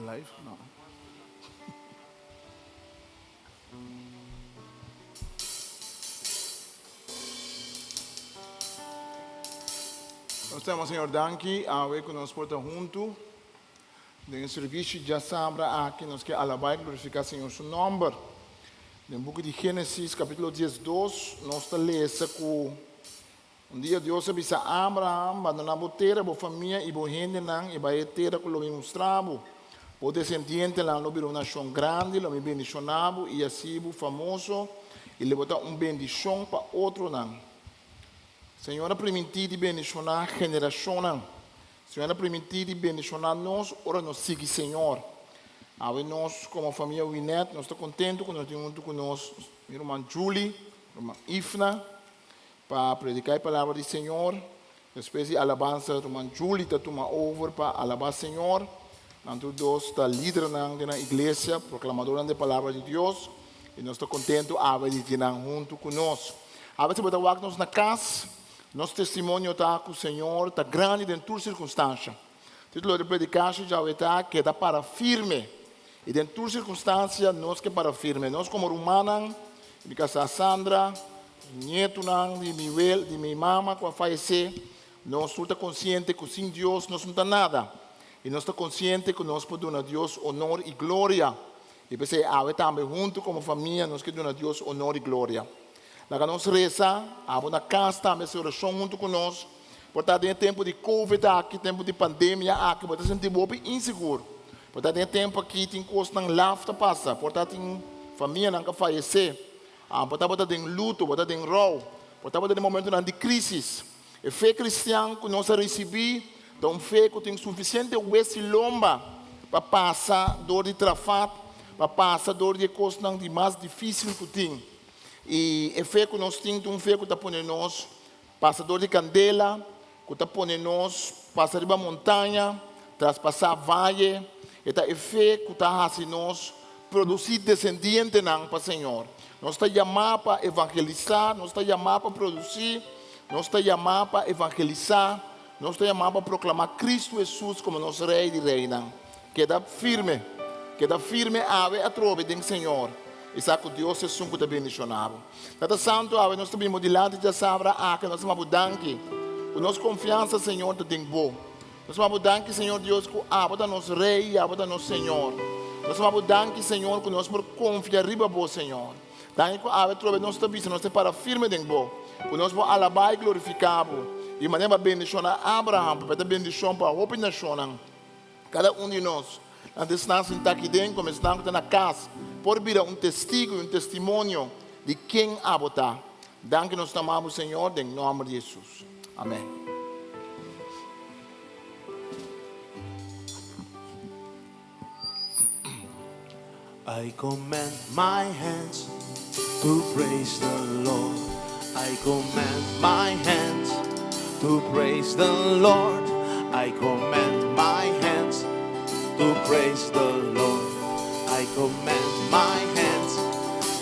live? No. Nos ta yama Señor danki awe ku nos por ta huntu den e servisio djasabra aki. Nos ke alabá i glorifiká Señor su nòmber. Den buki di Génesis kapítulo diesdos nos ta lesa ku Un dia Dios a bisa Abraham, Bandoná bo tera, bo famia i bo hendenan i bai e tera ku lo mi mustra bo. Bo desendientenan lo bira un nashon grandi, lo mi bendishoná bo i hasi bo famoso i lo bo ta un bendishon pa otronan. Señor a primintí di bendishoná generashonnan. Señor a primintí di bendishoná nos ora nos sigui Señor. Awe nos komo famia Winet nos ta kontentu ku nos tin huntu ku nos mi ruman Julie, ruman Ifna, Pa prediká e palabra di Señor. Despues di alabansa ruman Julie ta tuma over pa alabá Señor. Nan tur dos ta lidernan den nan iglesia, proklamadornan di e palabra di Dios, i nos ta kontentu awe di tin nan huntu ku nos. Awe si bo ta wak nos na kas, nos testimonio ta ku Señor ta grandi den tur sirkunstansha. Título di predikashon djawe ta Keda para firme. I den tur sirkunstansia nos ke para firme. Nos komo rumannan, mi kasá Sandra, nietunan di mi wel, di mi mama ku a fayesé, nos tur ta konsiente ku sin Dios nos no ta nada. I nos ta konsiente ku nos por duna Dios onor i gloria. I p'esei awe tambe huntu komo famia nos ke duna Dios onor i gloria. Laga nos resa, abo na kas tambe hasi orashon huntu ku nos. Por ta den e tempu di covid aki, tempu di pandemia aki, bo ta sinti bo hopi insigur. Por ta den e tempu aki tin kosnan laf ta pasa, por ta tin famianan ku a fayesé, por ta bo ta den luto, bo ta den rou, por ta bo ta den momentunan di krísis. E fe kristian ku nos a risibí ta un fe ku tin sufisiente wes i lomba pa pasa dor di trafat, pa pasa dor di e kosnan di mas difísil ku tin. I e fe ku nos tin ta un fe ku ta pone nos Pasa dor di kandela ku ta pone nos pasa riba montaña, traspasá vaye, e ta e fe ku ta hasi nos produsí desendientenan pa Señor. Nos ta yamá pa evangelisá, nos ta yamá pa produsí, nos ta yamá pa evangelisá, nos ta yamá pa proklamá Kristu Hesus komo nos Rei di Reinan. Keda firme, keda firme awe atrobe den Señor i sa ku Dios esun ku ta bendishoná bo. Tata Santu, awe nos ta bin bo dilanti djasabra aki, nos ta maba bo danki ku nos konfiansa, Señor, ta den bo. Nos ta maba bo danki, Señor Dios, ku abo ta nos Rei i abo ta nos Señor. Nos ta maba bo danki, Señor, ku nos por konfia riba bo, Señor. Danki ku awe atrobe nos ta bisa nos ta para firme den bo, ku nos por alabá i glorifiká bo, di manera bo a bendishoná Abraham, papia ta bendishon pa hopi nashonnan. Kada un di nos, tantu esnan sintá aki den komo esnan ku ta na kas, por bira un testigu i un testimonio di ken abo ta. Danki nos ta ama bo, Señor, den nòmber di Hesus. Amèn. I command my hands to praise the Lord. I command my hands to praise the Lord. I command my hands to praise the Lord. I command my hands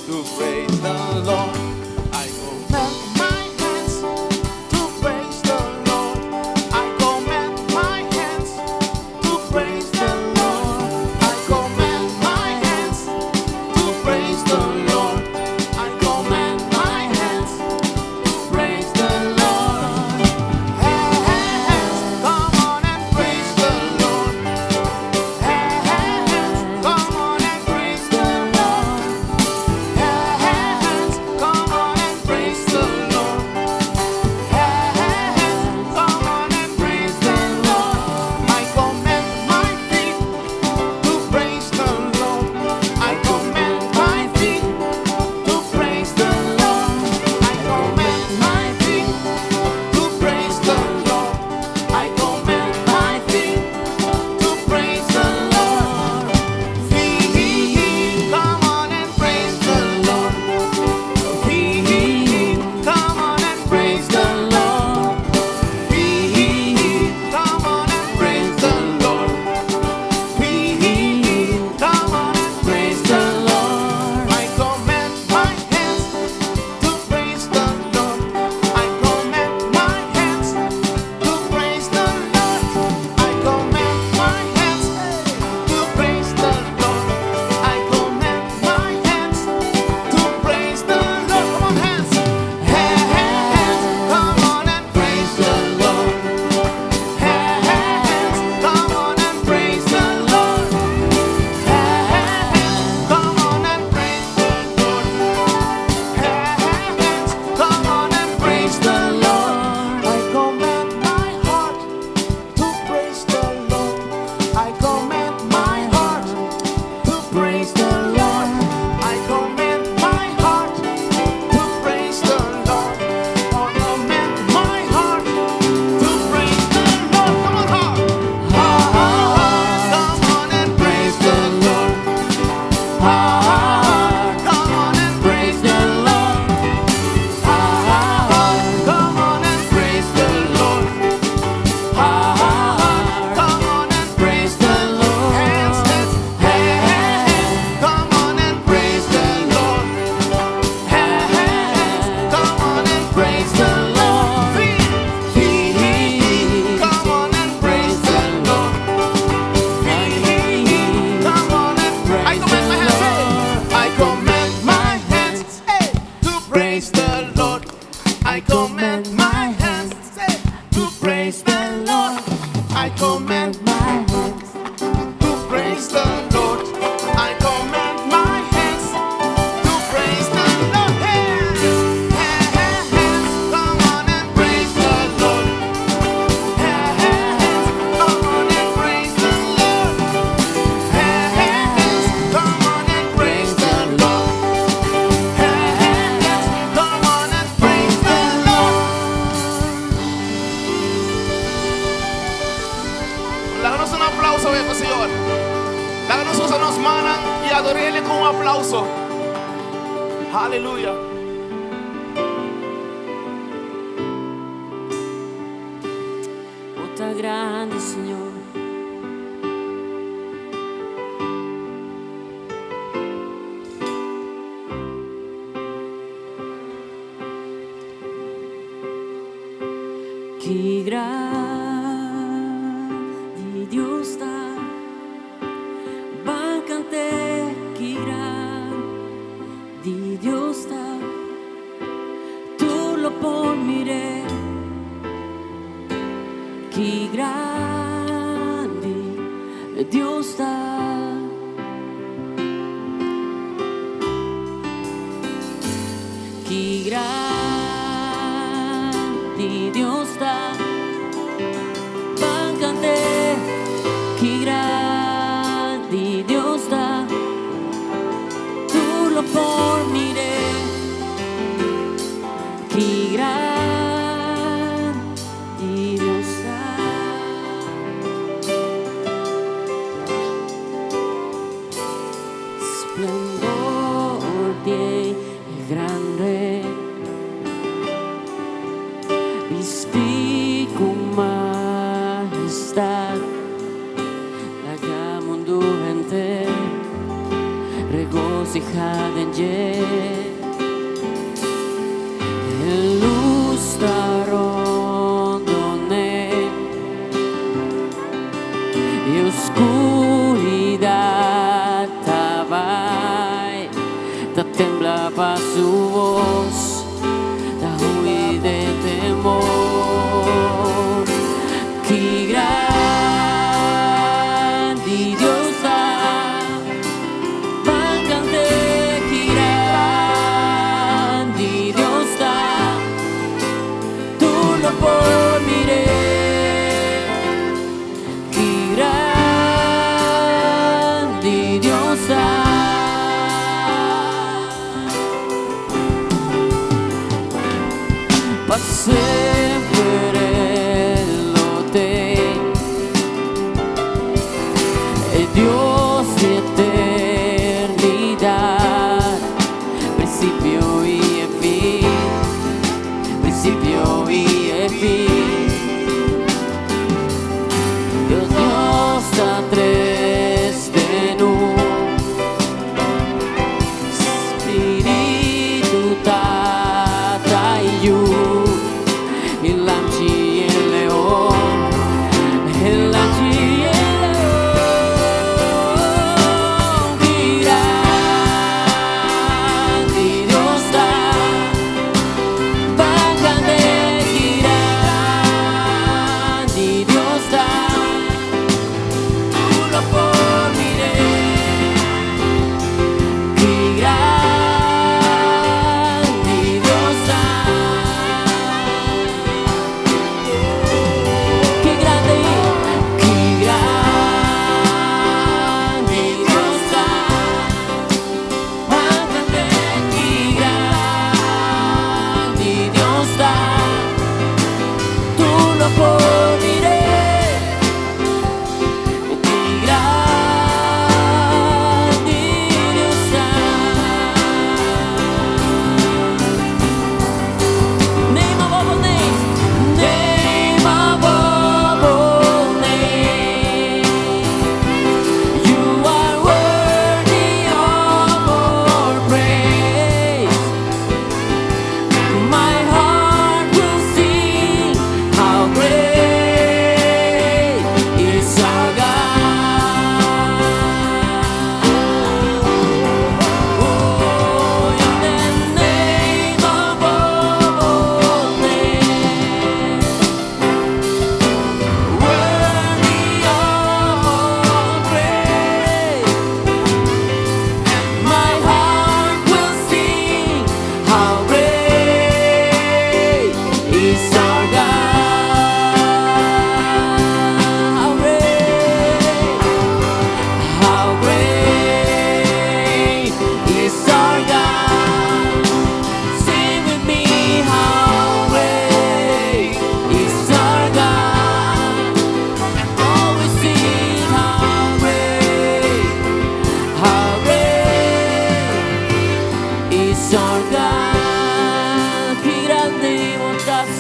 to praise the Lord. I command my hands to praise the Lord. I command my hands to praise the Lord. I command my hands to praise the Lord. I command my hands to praise the Lord. Hands, come on and praise the Lord. Hands, come on and praise the Lord. Hands, come command my hands say, to praise the Lord. I command my hands to praise the Lord. I command my hands to praise the Lord. Hands, hands, hands, come on and praise the Lord. Hands, come on and praise the Lord. Hands, come on and praise the Lord. Hands, come on and praise the Lord. Laga nos un aplauso, pa Señor. Laga nos usa nos mannan i ador'É ku un aplauso. Aleluya. Bo ta grandi, Señor. Ki grandi Dios ta. Ban kant'É, ki grandi Dios ta. Tur lo por mir'É. Ki grandi Dios ta. Ki grandi Dios ta. Ban kant'É, ki grandi Dios ta. Tur lo por mir'É. Ki grandi Dios ta. Esplendor di gran Rei, bistí ku mahestat, laga mundu henter regosihá den dje. Lus ta rondon'É i oskuridat ta bai, ta tembla pa su bos, ta hui di temor. Ki grandi Dios ta, ban kant'É, ki grandi Dios ta, tur lo por mir'É. Ki grandi Dios ta. Pa semper lo t'ei. E Dios di eternidat, prinsipio i fin, prinsipio i fin. Dios, Dios ta tres den un. Spiritu, Tata i Yu, i Lamchi.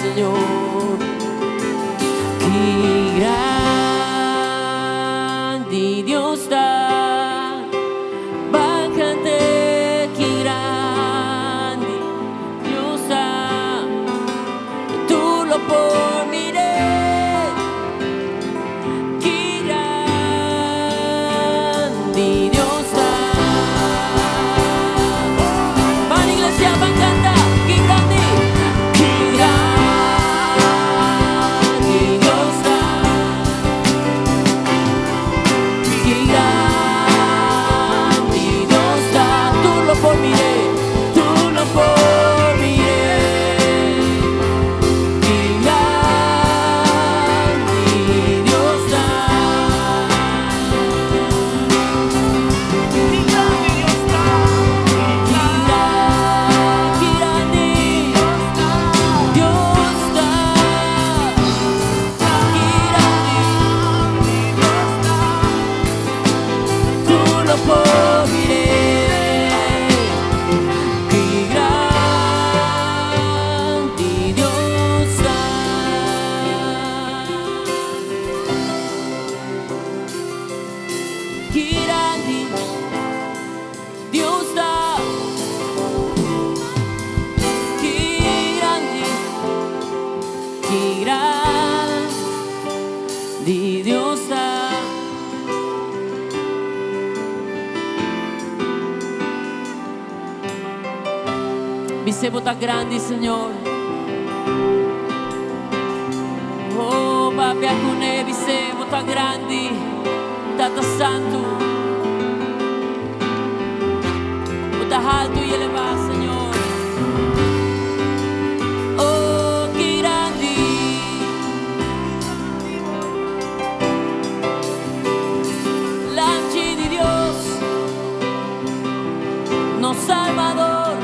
Señor. Ki grandi Dios ta, ban kant'é, ki grandi Dios ta, tur lo por mir'é. Ki grandi Dios ta. Ban iglesia, ban kanta, ki grandi, ki grandi Dios ta. Ki grandi Dios ta, tur lo por mir'é, tur lo por mir'é. Ki grandi Dios ta. Ki grandi Dios ta. Ki grandi Dios ta. Ki grandi Tur lo por mir'é. Ki grandi Dios ta. Ki grandi Dios ta. Ki grandi, ki grandi Dios ta. Bis'é bo ta grandi, Señor. Oh, papia kuné, bis'é bo ta grandi, Tata Santu. Bo ta haltu i elevá, Señor. Oh, ki grandi. Lamchi di Dios, nos Salbador,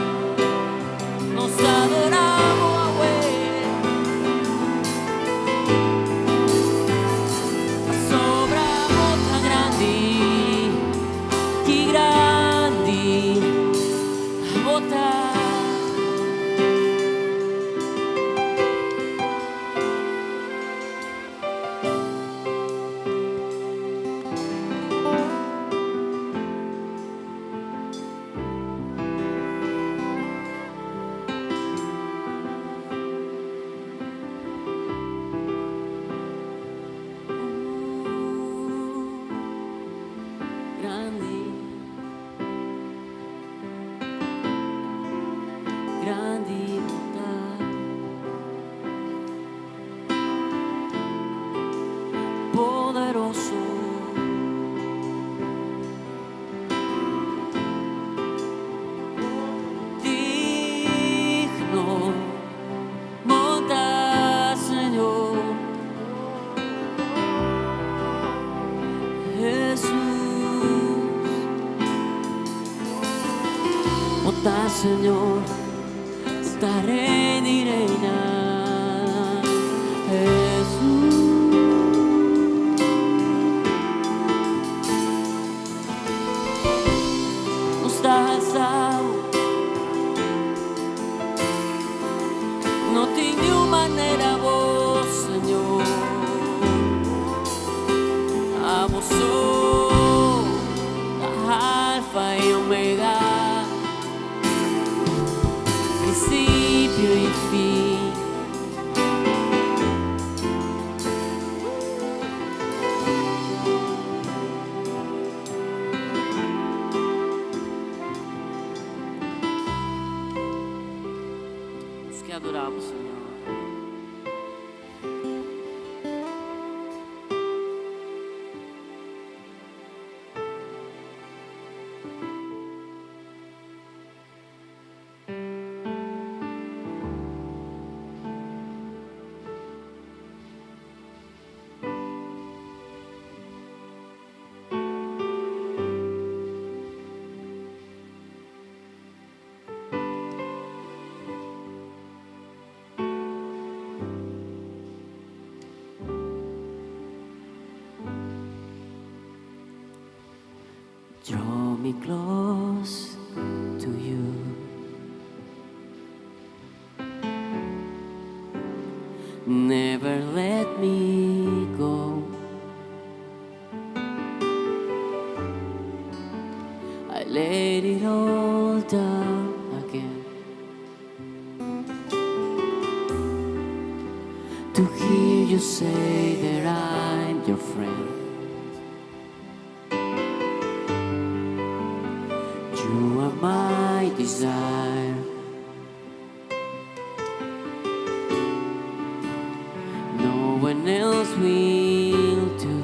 nos adoramos, awe. Pasobra bo ta grandi, ki grandi, bo ta. Grandi, grandi bo ta. Poderoso. Digno, bo ta, Señor. Jesus. Bo ta, Señor, bo ta Rei di reinan. Jesus. Nos ta alsá. No tin ningun manera bo, Señor. Abo so ta Alfa i Omega, prinsipio i fin. Nos ke adorá, Señor. Draw me close to you. Never let me go. I laid it all down again to hear you say that I'm your friend. You are my desire. No one else will do.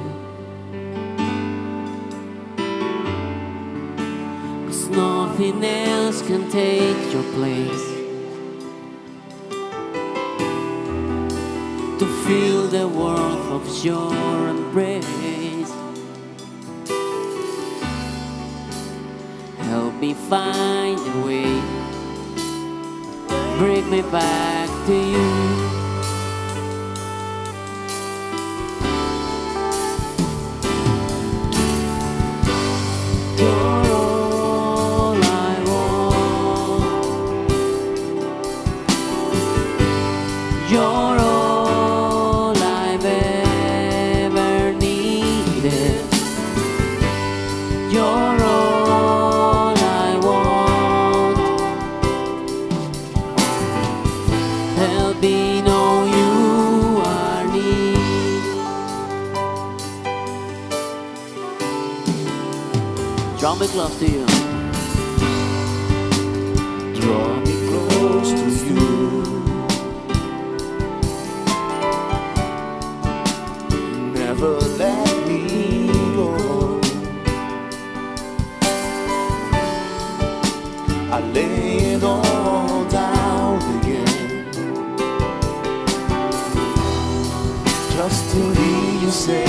'Cause nothing else can take your place. To feel the warmth of your embrace. Help me find a way. Bring me back to you. You're all I want. You're all I've ever needed. You're all I want. Help me know you are near. Draw me close to you. Draw me close to you. Never let me go. I lay it all down again just to hear you say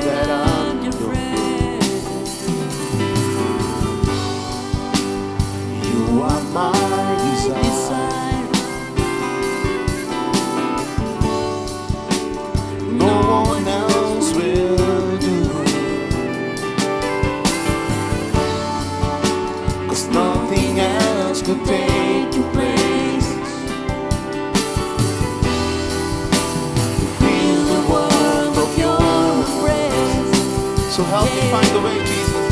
that I'm your your friend. You are my desire. Desire. No one else will do. 'Cause nothing else could take your place. To feel the warmth of your embrace. So help me find the way, Jesus.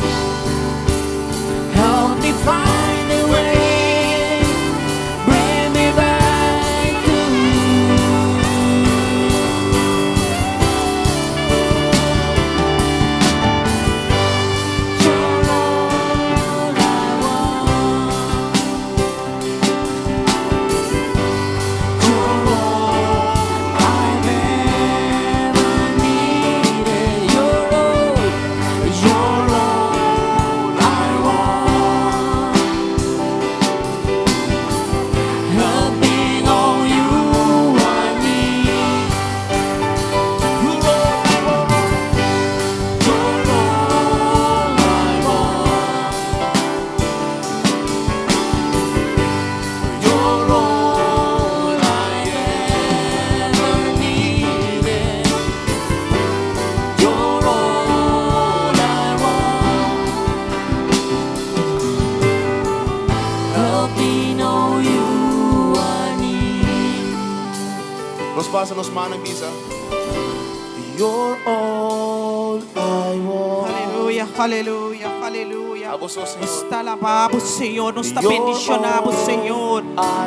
Help me find a way. Bring me back to you. You're all I want. You're all I've ever needed. You're all, You're all I want. Help me know you are near. You're all I want. You're all I want. You're all I Ever needed. You're all I want. Help me know you are near. Nos pasa nos man bisa. You're all I want. Aleluya, aleluya, aleluya. Abo so, Señor. Nos ta alabá, Señor. Nos ta You're bendishoná, Señor.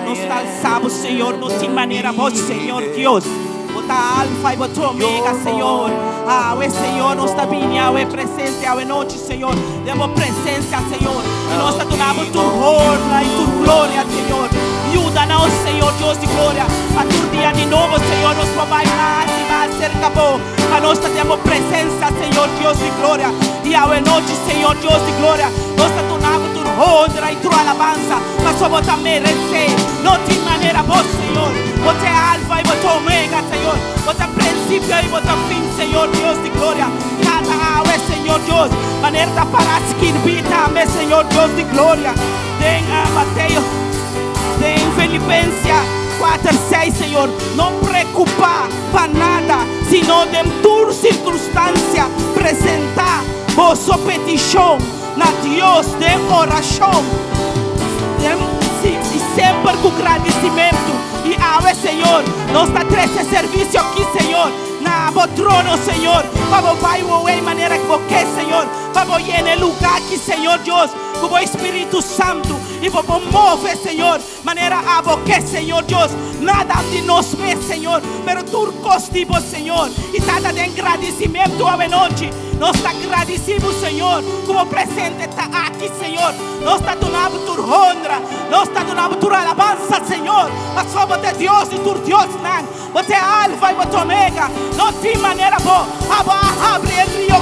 Nos ta alsá, Señor. No tin manera Bo, Señor Dios. Bo ta Alfa i Bo ta Omega, Señor. Awe, Señor, nos ta bini, awe presensia, awe nochi, Señor. Den bo presensia, Señor. I nos ta duna Bo tur honra i tur gloria, Señor. Yuda nos, Señor Dios di gloria. Pa tur dia di nobo, Señor, nos por bai mas i mas serka Bo. Pa nos ta den bo presensia, Señor Dios di gloria. I awe nochi, Señor Dios di gloria. Nos ta duna Bo tur honra i tur alabansa. Paso Bo ta meresé. No tin manera Bo, Señor. Bo ta Alfa i Bo ta Omega, Señor. Bo ta prinsipio i Bo ta fin, Señor Dios di gloria. Kada awe, Señor Dios. Manera ta pará skirbí tambe, Señor Dios di gloria. Den Mateo, den Filipensenan 4, 6, Señor. No preokupá pa nada, sino den tur sirkunstansia, presentá boso petishon na Dios den orashon. I semper ku gradisimentu. I awe, Señor, nos ta trese servisio aki. trono, Señor, pa Bo bai wowei manera ku Bo ke, Señor, pa Bo yena e lugá aki, Señor Dios, ku Bo Spiritu Santu, i bo por move, Señor, manera Abo ke, Señor Dios. Nada di nos mes, Señor, pero tur kos di Bo, Señor. I Tata, den gradisimentu awenochi, nos ta gradisí Bo, Señor, ku Bo presente ta aki, Señor. Nos ta duna Bo tur honra, nos ta duna Bo tur alabansa, Señor, pasobra Bo ta e Dios di tur diosnan. Bo ta e Alfa i Bo ta Omega. No tin manera Bo. Abo a habri e rio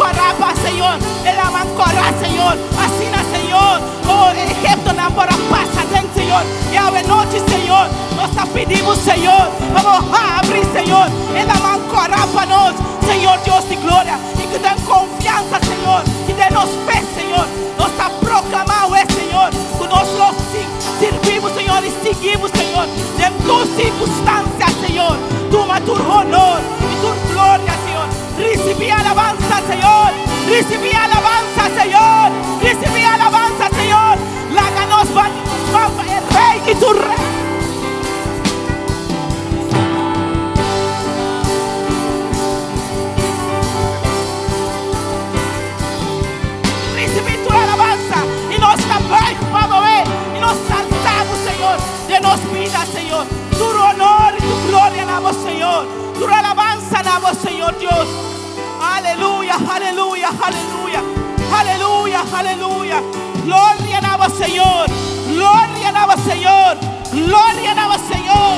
Kòrá pa Señor, e laman Kòrá, Señor. Asina, Señor, oh, e egiptonan por a pasa den, Señor. I awe nochi, Señor, nos ta pidi Bo, Señor, pa Bo habri, Señor, e laman Kòrá pa nos, Señor Dios di gloria. I ku den konfiansa, Señor, i den nos fe, Señor, nos ta proklamá awe, Señor, ku nos lo sirbi Bo, Señor, i sigui Bo, Señor, den tur sirkunstansia, Señor. Tuma tur honor i tur gloria, Señor. Risibí alabansa, Señor. Risibí alabansa, Señor. Risibí alabansa, Señor. Laga nos bati nos man pa e Rei di tur rei. Risibí tur alabansa i nos ta buig pa bo e i nos ta alsa bo, Señor, den nos bida, Señor. Tur honor i tur gloria na bo, Señor. Tur alabansa na bo, Señor Dios. Aleluya, aleluya, aleluya. Aleluya, aleluya. Gloria na bo, Señor. Gloria na bo, Señor. Gloria na bo, Señor.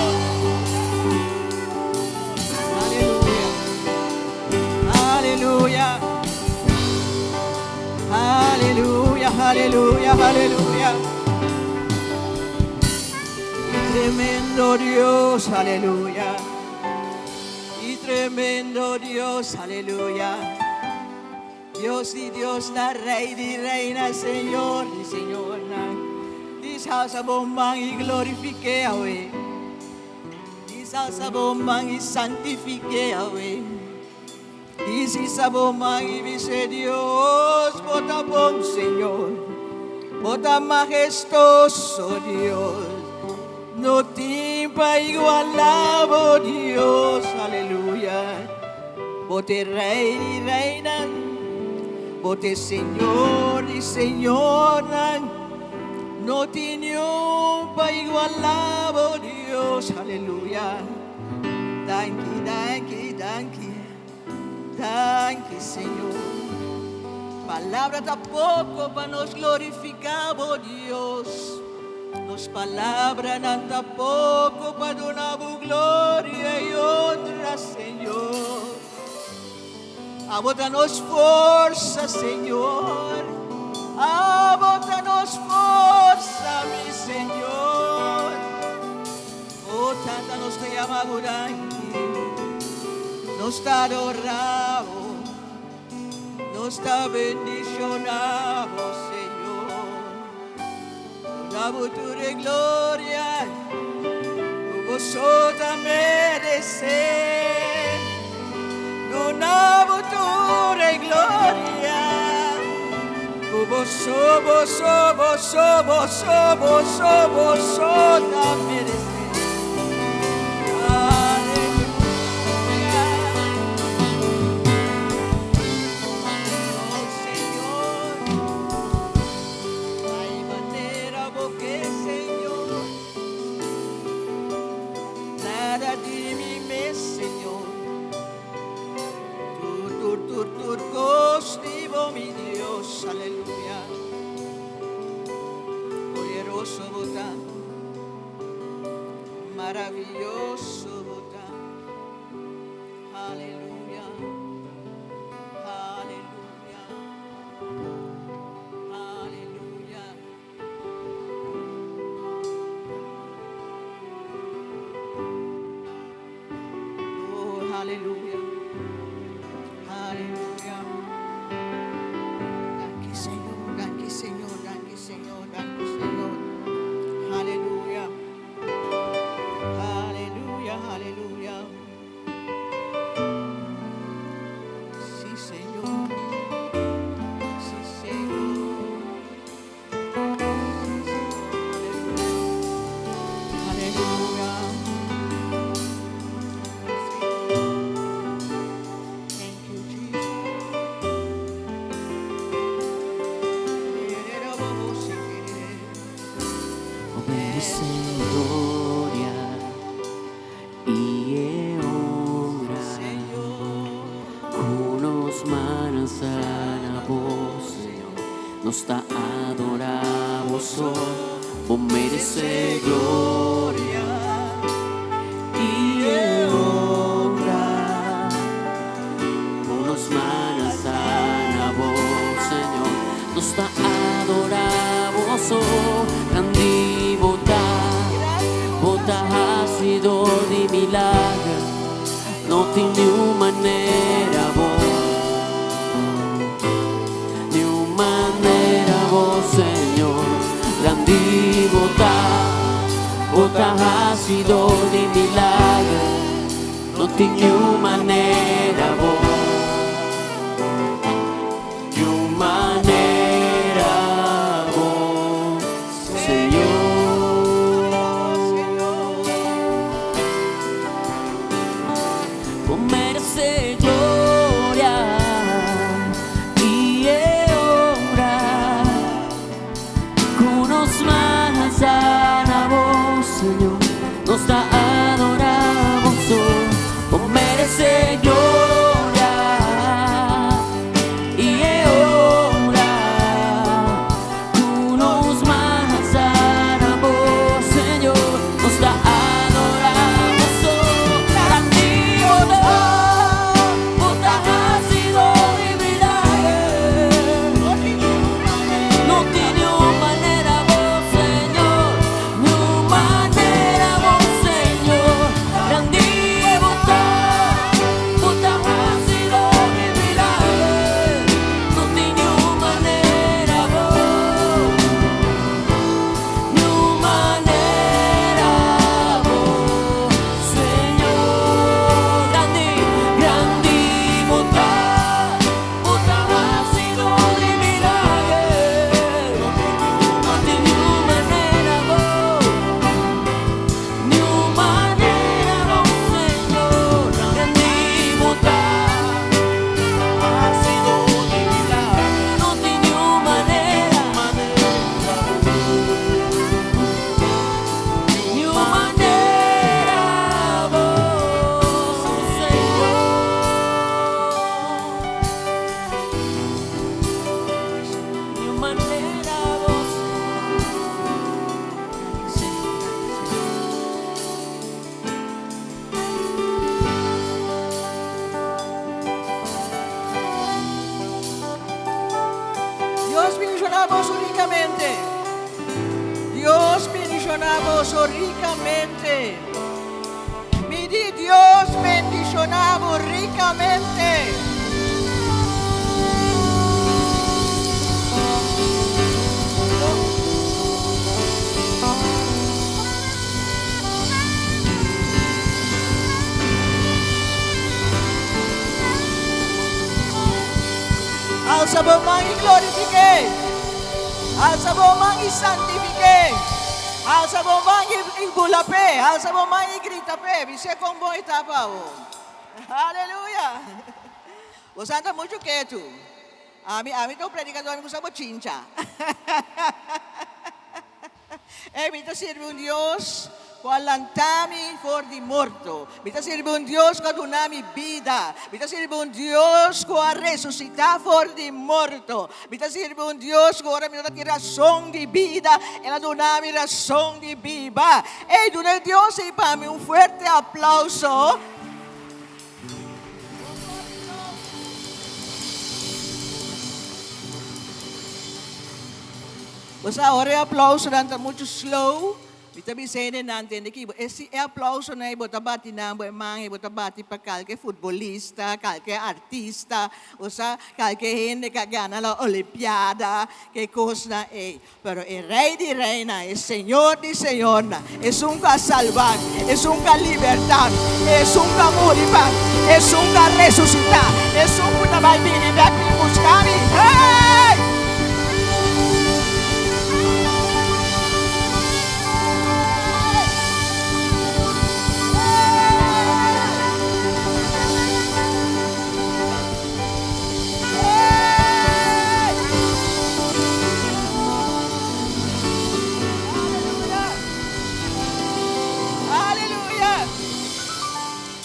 Aleluya. Aleluya. Aleluya, aleluya, aleluya. Y tremendo Dios, aleluya. Y tremendo Dios, aleluya. Dios di Dios, na Rei di reina, Señor di Señor. Dis alsa bo man i glorifik'é awe. Dis alsa bo man i santifik'é awe. Dis hisa bo man i bis'é Dios, bo ta bon Señor, bo ta mahestoso Dios, no tin pa igualá bo Dios, aleluya. Bo t'e Rei di reinan, bo t'e Señor di señornan, no tin niun pa igualá bo Dios, aleluya. Danki, danki, danki, danki Señor. Palabra ta poko pa nos glorifiká bo Dios. Nos palabranan ta poko pa duna bo gloria i honra, Señor. Abo ta nos forsa, Señor. Abo ta nos forsa, mi Señor. Oh Tata, nos ta yama bo danki. Nos ta adora bo. Nos ta bendiciona bo, Señor. Duna bo tur e gloria cu bo so ta merece. Duna bo tur e gloria cu bo so, bo so, bo so, bo so, bo so, bo so ta merece. Aleluya. Poderoso bo ta. Maraviyoso bo ta. Aleluya. Aleluya. Aleluya. Oh, aleluya. Aleluya. Danki, Señor. Danki, Señor. Danki, Señor. Danki, Señor. Aleluya. Aleluya, aleluya. Sí, Señor. Sí, Señor. Sí, Señor. Aleluya. Aleluya. Sí. Nos ta adorá bo so, bo meresé gloria i e honra. Ku nos man alsá na bo, Señor, nos ta adorá bo so. Grandi bo ta, bo ta hasidor di milager, no tin niun manera bo. Niun manera bo, Señor, grandi bo ta, bo ta hasidor di milager, no tin niun manera bo, niun manera bo, Señor. Bo merece gloria i e honra. Ku nos man alsá na bo, Señor, nos ta adorá bo so. Bo merece gloria i e honra. Ku nos man alsá na bo, Señor, nos ta adorá bo so. Grandi bo ta, bo ta hasidor di milager. No tin niun manera bo, Señor, niun manera bo, Señor. Grandi bo ta, bo ta hasidor di milager. No tin niun manera bo, niun manera bo, Señor. Grandi, grandi bo ta, bo ta hasidor di milager. No tin niun manera bo, niun manera bo, Señor. Grandi bo ta, no tin niun manera, niun manera bo, Señor. Niun manera bo, Señor. Dios bendishoná boso rikamente. Dios bendishoná boso rikamente. Mi di Dios bendishoná bo rikamente. Alsa bo man i glorifik'é. Alsa bo man i santifik'é. Alsa bo man i bula p'e. Alsa bo man i grita p'e. Bis'é kon bon e ta pa bo. Aleluya. Bo sa ta muchu ketu. Ami, ami ta un predikador, mi gusta bochincha. Ey, mi ta sirbi un Dios ku a lanta mi for di morto. Mi ta sirbi un Dios ku a duna mi bida. Mi ta sirbi un Dios ku a resusitá for di morto. Mi ta sirbi un Dios ku ora mi no ta tin rason di bida, el a duna mi rason di biba. Ey, duna e Dios ei pa mi un fuerte aplauso. Bo sa ora e aplausonan ta muchu slow, mi ta bisa hendenan tende ki bo e si e aplausonan ei bo ta bati nan bo e man ei bo ta bati pa kalke futbolista, kalke artista, bo sa kalke hende ku a gana la olimpiada, ke kosnan ei. Pero e Rei di reinan, e Señor di señornan, esun ku a salba mi, esun ku a liberta mi, esun ku a muri pa mi, esun ku a resusitá, esun ku ta bai bini bèk bin buska mi, hey! Aleluya!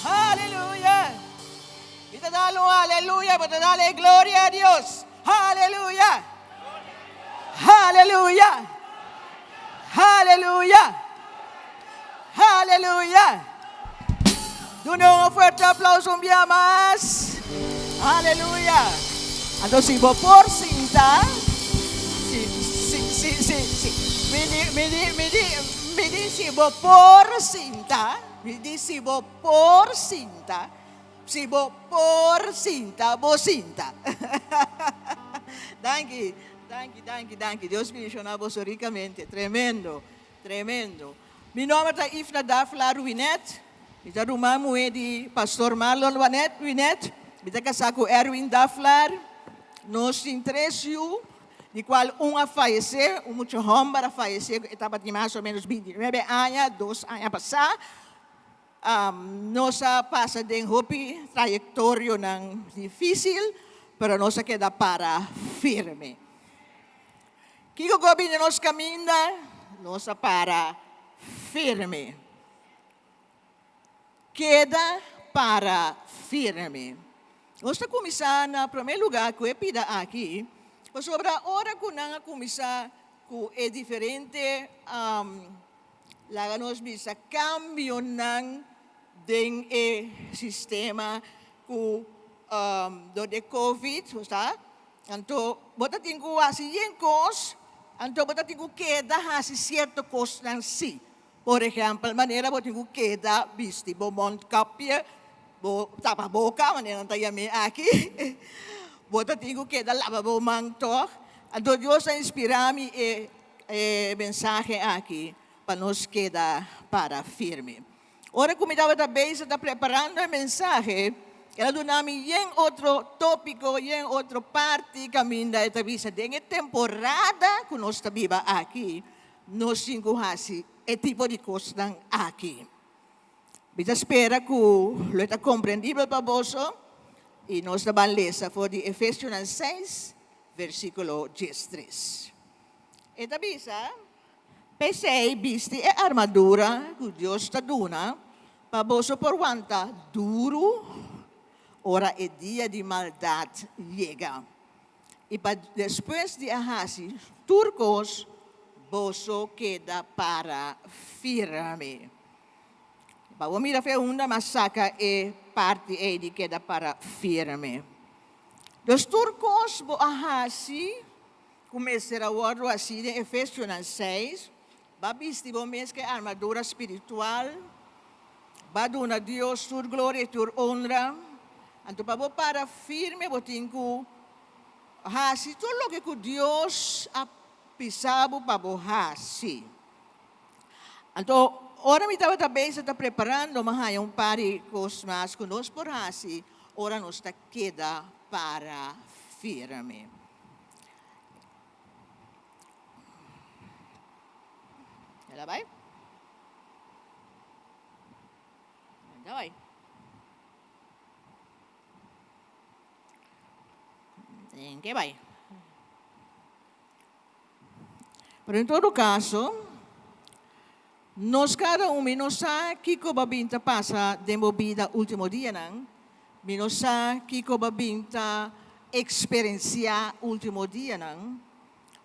Aleluya! Mi ta dal un aleluya, bo ta dal e gloria a Dios. Aleluya! Aleluya! Aleluya! Aleluya! Duna un fuerte aplauso un bia mas. Aleluya! Anto si bo por sinta, si, si, si, si, si. Mi di, mi di, mi di, mi di si bo por sinta, mi di si bo por sinta, si bo por sinta, bo sinta. Danki, danki, danki, danki. Dios bendiciona boso ricamente. Tremendo, tremendo. Mi nomber ta Ifna Dafla Ruinet. Mi ta ruman muhé di Pastor Marlon Wanet Ruinet. Mi ta kasá ku Erwin Daflar. Nos tin tres yu, di kual un a fayesé, un mucha hòmber a fayesé ku e tabatin mas o ménos bintinuebe aña, dos aña pasá. Nos a pasa den hopi trayektorionan difísil, pero nos a keda para firme. Kiko ku a bini nos kaminda, nos a para firme. Keda para firme. Nos ta kuminsá na promé lugá ku e pida aki, pasobra ora ku nan a kuminsá ku e diferente Laga nos bisa kambionan den e sistema ku dor di e covid, bo sa. Anto bo ta tin ku hasi yen kos, anto bo ta tin ku keda hasi sierto kosnan si. Por ehèmpel, manera bo tin ku keda bisti bo mondkapje, bo tapa boka, manera nan ta yam'é aki. Bo ta tin ku keda laba bo man tòg. Anto Dios a inspirá mi e E mensahe aki pa nos keda para firme. Ora ku mi tabata bezig ta preparando e mensahe, el a duna mi yen otro tópiko, yen otro parti kaminda e ta bisa den e temporada ku nos ta biba aki, nos tin ku hasi e tipo di kosnan aki. Mi ta spera ku lo e ta komprendibel pa boso i nos ta ban lesa for di Efesionan seis, versíkulo diestres. E ta bisa, P'esei bisti e armadura ku Dios ta duna pa boso por wanta duru ora e dia di maldat yega, i pa despues di a hasi tur kos, boso keda para firme. Pa bo mira fe unda mas saka e parti ei di keda para firme. Dus tur kos bo a hasi Ku mester a wòrdu hasí den Efesionan seis, Ba bisti bo mes ku e armadura spiritual, ba duna Dios tur gloria i tur onra. Anto pa bo para firme bo tin ku hasi tur loke ku Dios a bisa bo pa bo hasi. Anto ora mi tabata bezig ta preparando mi a haña un par di kos mas ku nos por hasi ora nos ta keda para firme. El a bai. El a bai. En ke bai. Pero en todo caso, nos cada un mi no sa kiko ba bin ta pasa den bo bida ultimo dianan, Mi no sa kiko bo a bin ta eksperensiá último dianan,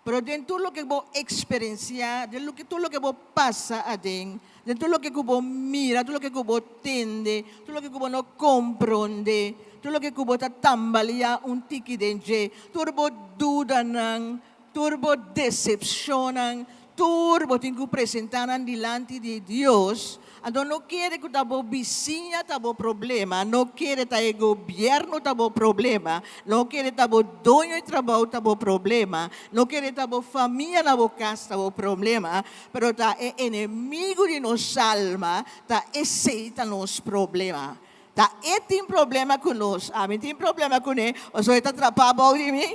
pero den tur loke bo eksperensiá, den loke tur loke bo pasa aden, den tur loke ku bo mira, tur loke ku bo tende, tur loke ku bo no komprondé, tur loke ku bo ta tambaleá un tiki den dje, tur bo dudanan, Tur bo desepshonnan, tur bo tin ku presentá nan dilanti di Dios. Anto no kere ku ta bo bisiña ta bo problema, no kere ta e gobièrnu ta bo problema, no kere ta bo doño di trabou ta bo problema, no kere ta bo famia na bo kas ta bo problema, pero ta e enemigu di nos alma, ta esei ta nos problema. Ta e tin problema ku nos, ami tin problema kuné, pasobra e ta trapá bou di mi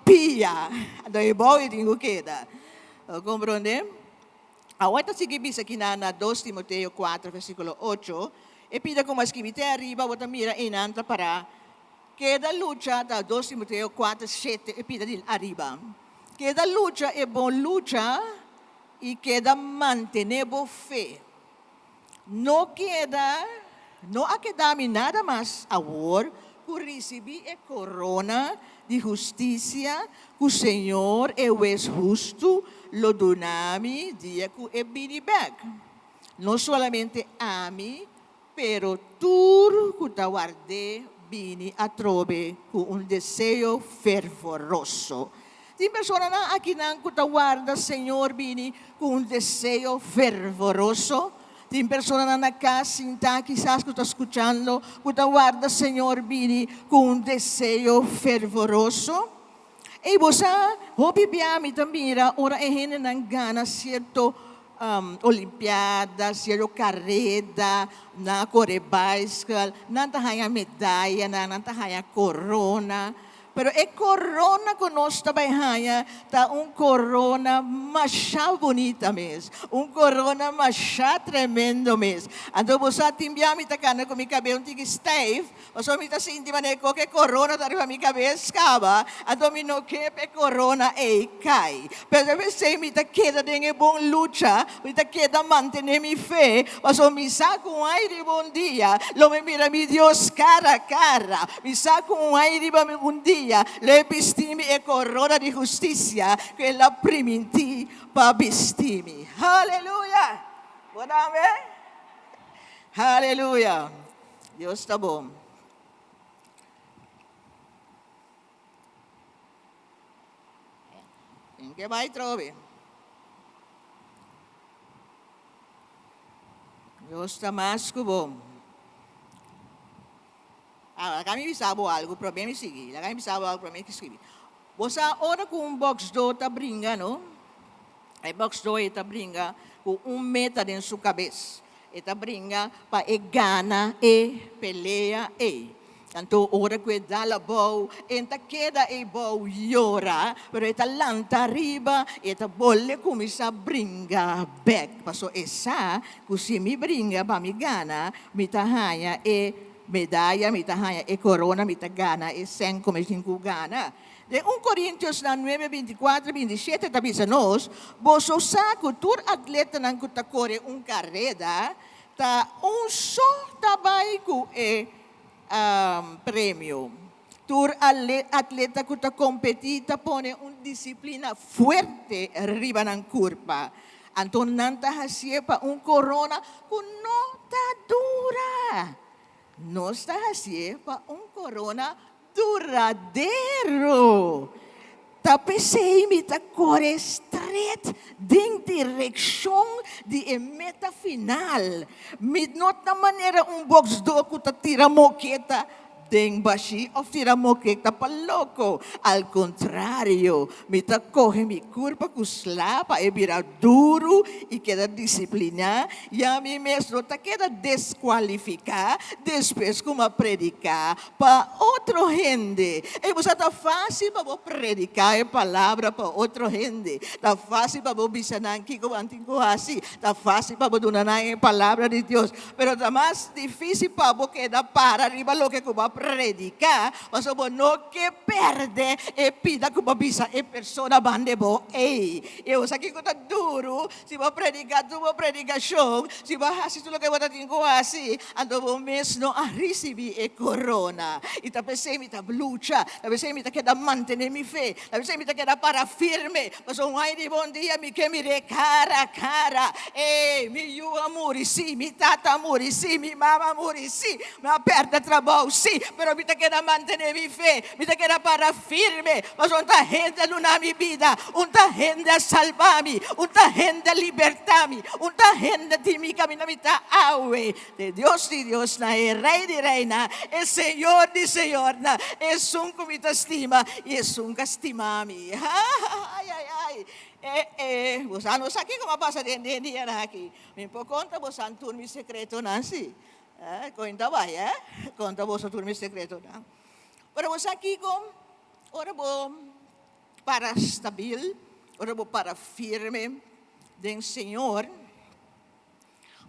pia. Anto e bou e tin ku keda. Bo komprondé? Awor ta sigui bisa kinan na dos Timoteo kuater versíkulo ocho, e pida ku mas skibi te ariba, bo ta mira einan ta pará, Keda lucha, ta dos Timoteo kuater shete, e pida di ariba. Keda lucha e bon lucha i keda mantené bo fe. No keda, no a keda mi nada mas awor ku risibí e korona di hustisia ku Señor, e Hues hustu, lo duna mi dia ku e bini bèk. No solamente ami, pero tur ku ta ward'é bini atrobe ku un deseo fervoroso. Tin personanan akinan ku ta warda Señor bini ku un deseo fervoroso? Tin personanan na kas sintá kisas ku ta skuchando ku ta warda Señor bini ku un deseo fervoroso? Ey bo sa, hopi bia mi ta mira ora e hendenan gana sierto olimpiada, sierto kareda, nan a kore baiskel, nan ta haña medayanan, nan ta haña korona. Pero e korona ku nos ta bai haña ta un korona masha bunita mes, un korona masha tremendo mes. Anto bo sa tin bia mi ta kana ku mi kabel un tiki stijf, pasobra mi ta sinti manera ku e korona ta riba mi kabes kaba, anto mi no ke pa e korona ei kai. Pero p'esei mi ta keda den e bon lucha, mi ta keda mantené mi fe, pasobra mi sa ku un ai riba un dia lo mi mira mi Dios kara kara. Mi sa ku un ai riba un dia lo e bisti mi e korona di hustisia ku el a primintí pa bisti mi. Haleluya! Bo tambe? Haleluya! Dios ta bon. Tin ke bai trobe. Dios ta mas ku bon. Ahora, laga mi bisa bo algu promé mi sigui. Laga mi bisa bo algu promé ki skibi. Bo sa ora ku un bòksdó ta bringa, no? E bòksdó ei ta bringa ku un meta den su kabes. E ta bringa pa e gana e pelea ei. Anto ora ku e dal abou, e ta keda ei bou yora, pero e ta lanta ariba i e ta bolbe kuminsá bringa bèk. Pasobra e sa ku si mi bringa pa mi gana, mi ta haña e medaya, mi ta haña e korona, mi ta gana e sèn ku mi tin ku gana. Den un Korintiosnan nuebe, bintikuater, bintishete ta bisa nos, Boso sa ku tur atletanan ku ta kore un kareda, ta un so ta bai ku e premio. Tur atleta ku ta kompetí ta pone un disiplina fuerte riba nan kurpa. Anto nan ta hasié pa un korona ku no ta dura. Nos ta hasié pa un korona Duradero! Ta p'esei mi ta kore stret den direkshon di e meta final. Mi no ta manera un boksdó ku ta tira moketa den bashí òf tira moketa pa loko. Al kontrario, mi ta kohe mi kurpa ku sla pa e bira duru i keda disipliná, ya mi mes no ta keda deskualifiká despues ku mi a prediká Pa otro hende. Ey bo sa ta fácil pa bo prediká e palabra pa otro hende. Ta fácil pa bo bisa nan kiko bo tin ku hasi. Ta fácil pa bo duna nan e palabra di Dios. Pero ta mas difícil pa bo keda para riba loke ku bo a prediká, pasobra bo no ke pèrdè e pida ku bo a bisa e persona banda bo ey. I bo sa kiko ta duru Si bo prediká tur bo predikashon, si bo a hasi tur loke bo ta tin ku hasi, anto bo mes no a risibí e korona. I ta p'esei mi ta lucha, ta p'esei mi ta keda mantené mi fe, ta p'esei mi ta keda para firme, pasobra un ai di bon dia mi ke mir'é kara kara. Ey, mi yu a muri, sí, mi tata a muri, sí, mi mama a muri, sí, mi a pèrdè trabou, sí, pero mi ta keda mantené mi fe, mi ta keda para firme, pasobra un ta hende a duna mi bida, un ta hende a salba mi, un ta hende a liberta mi, un ta hende tin mi kaminda mi ta awe. E Dios di diosnan, e Rei di reinan, e Señor di señornan, esun ku mi ta stima i esun ku a stima mi. Ai, ai, ai! E, e, bo sa no sa kiko a pasa den den dianan aki. Mi por konta bosan tur mi sekretonan, si. Eh, konta bai, eh? Konta boso tur mi sekretonan. Pero bo sa kiko? Ora bo para stabil, ora bo para firme den Señor,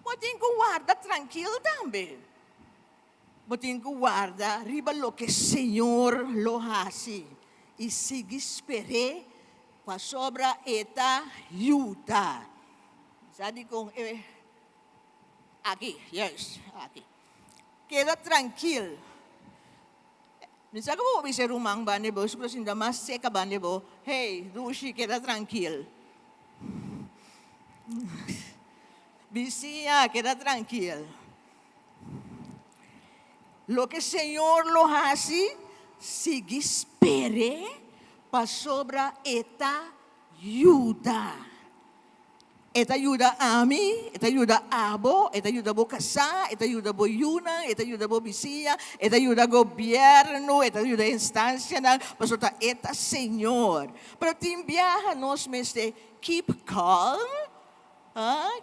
bo tin ku warda trankil tambe. Bo tin ku warda riba loke Señor lo hasi i sigui sper'é pasobra e ta yuda. Sa dikon e aki, juist aki. Keda trankil. Mi sa ku bo bisa e ruman banda di bo, su ku ta sinta mas seka banda di bo, Hey, dushi, keda trankil. Bisiña, keda trankil. Loke Señor lo hasi, sigui sper'é, pasobra e ta yuda. E ta yuda ami, e ta yuda abo, e ta yuda bo kasá, e ta yuda bo yunan, e ta yuda bo bisiña, e ta yuda gobièrnu, e ta yuda instansianan, pasobra ta e ta Señor. Pero tin biaha nos mester keep calm,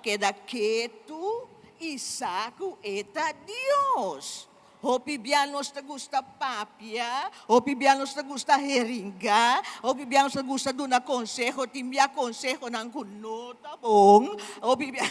Keda ketu i sa ku e ta Dios. Hopi bia nos ta gusta papia, hopi bia nos ta gusta heringa, hopi bia nos ta gusta duna konseho, tin bia konsehonan ku no ta bon, hopi bia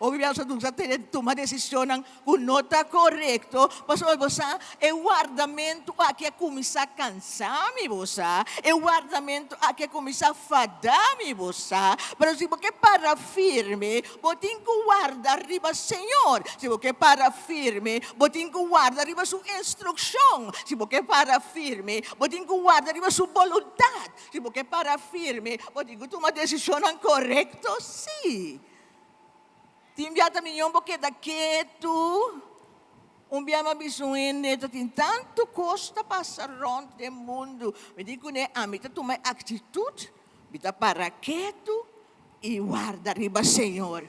hopi bia nos ta gusta tene tuma desishonnan ku no ta korekto, pasobra bo sa e wardamentu aki a kuminsá kansa mi, bo sa, e wardamentu aki a kuminsá fada mi, bo sa. Pero si bo ke para firme, bo tin ku warda riba Señor. Si bo ke para firme, bo tin ku warda riba su instrukshon. Si bo ke para firme, bo tin ku warda riba su boluntat. Si bo ke para firme, bo tin ku tuma desishonnan korekto, sí. Tin bia ta miñon bo keda ketu. Un bia mi a bisa un hende ta tin tantu kos ta pasa rònt den mundu. Mi di kuné ami ta tuma e aktitut, mi ta para ketu i warda riba Señor.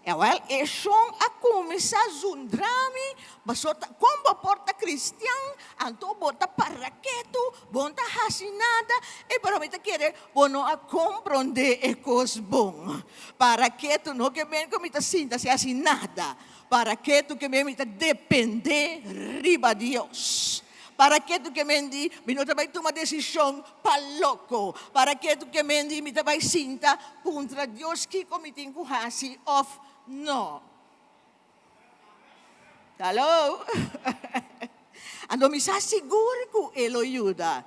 Awèl e shon a kuminsá zundra mi pasobra ta kon bo por ta kristian anto bo ta para ketu, bo no ta hasi nada. E pero mi ta kere bo no a komprondé e kos bon. Para ketu no ke men ku mi ta sinta sin hasi nada. Para ketu ke men mi ta dependé riba Dios. Para ketu ke men di mi no ta bai tuma desishon pa loko. Para ketu ke men di mi ta bai sinta puntra Dios kiko mi tin ku hasi òf no. Hallo! Anto mi sa sigur ku e lo yuda.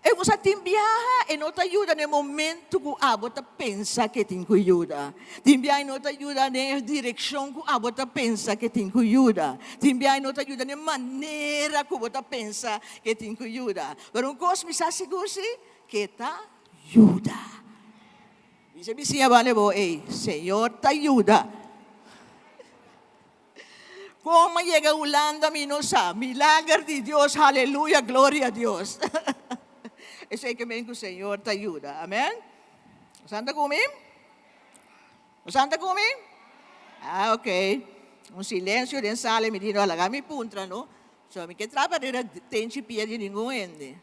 E ku sa tin biaha e no ta yuda na e momento ku abo ta pensa ku e tin ku yuda. Tin biaha e no ta yuda den e direkshon ku abo ta pensa ku e tin ku yuda. Tin biaha e no ta yuda na e manera ku bo ta pensa ku e tin ku yuda. Pero un kos mi sa sigur si, ku e ta yuda. Bisa bisiña banda bo, Ey, Señor ta yuda. Kon a yega Hulanda mi no sa. Milager di Dios, haleluya, gloria a Dios. Esei ke men ku Señor ta yuda. Amen. Bo anta ku mi? Bo anta ku mi? Ah, ok. Un silensio den sala mi di no laga mi puntra no. So mi ke trapa riba tenchi pia di ningun hende.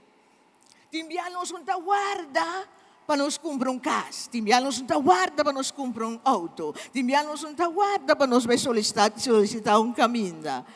Tin bia nos no ta warda pa nos kumpra un kas. Tin bia nos no ta warda pa nos kumpra un outo. Tin bia nos no ta warda pa nos bai solisitá un kaminda.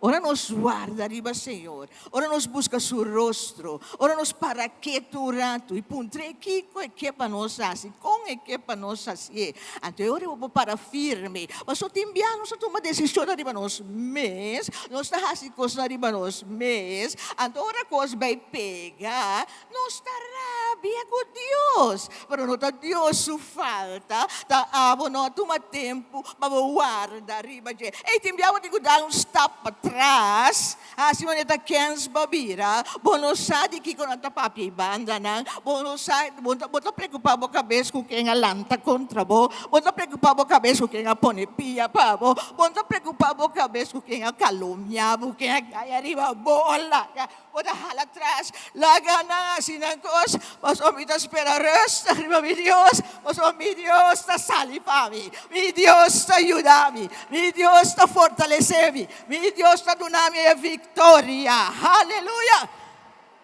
Ora nos warda riba Señor, ora nos buska Su rostro, ora nos para ketu un ratu i puntr'é kiko e ke pa nos hasi, kon e ke pa nos hasié, anto e ora bo por para firme. Pasobra tin bia nos ta tuma desishonnan riba nos mes, nos ta hasi kosnan riba nos mes, anto ora kos bai pega, nos ta rabia ku Dios. Pero no ta Dios su falta, ta abo no a tuma tempu pa bo warda riba dje. Ey, tin bia bo tin ku dal un stap patras, hasi manera ta kens bo bira, bo no sa di kiko nan ta papia e bandanan, bo no sa, bo ta bo ta preokupa bo kabes ku ken a lanta kontra bo, bo ta preokupa bo kabes ku ken a pone pia pa bo, bo no ta preokupa bo kabes ku ken a kalumnia bo, ken a kai ariba bo o laga bo ta hala tras. Laga nan hasi nan kos, pasobra mi ta spera rùstig riba mi Dios, pasobra mi Dios ta sali pa mi, mi Dios ta yuda mi, mi Dios ta fortalesé mi, mi Dios ta duna mi e viktoria. Haleluya!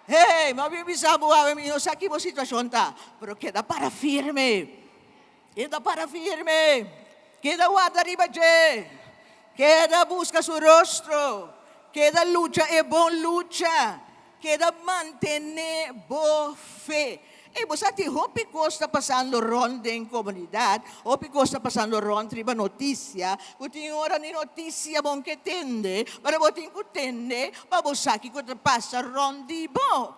Hey, mi a bin bisa bo awe, mi no sa ki bo situashon ta, pero keda para firme. Keda para firme, keda warda riba dje, keda buska su rostro, keda lucha e bon lucha, keda mantené bo fe. Ey, bo sa tin hopi kos ta pasando rònt den komunidat, hopi kos ta pasando rònt riba notisia, ku tin ora ni notisia bon ke tende, pero bo tin ku tende pa bo sa kiko ta pasa rònt di bo.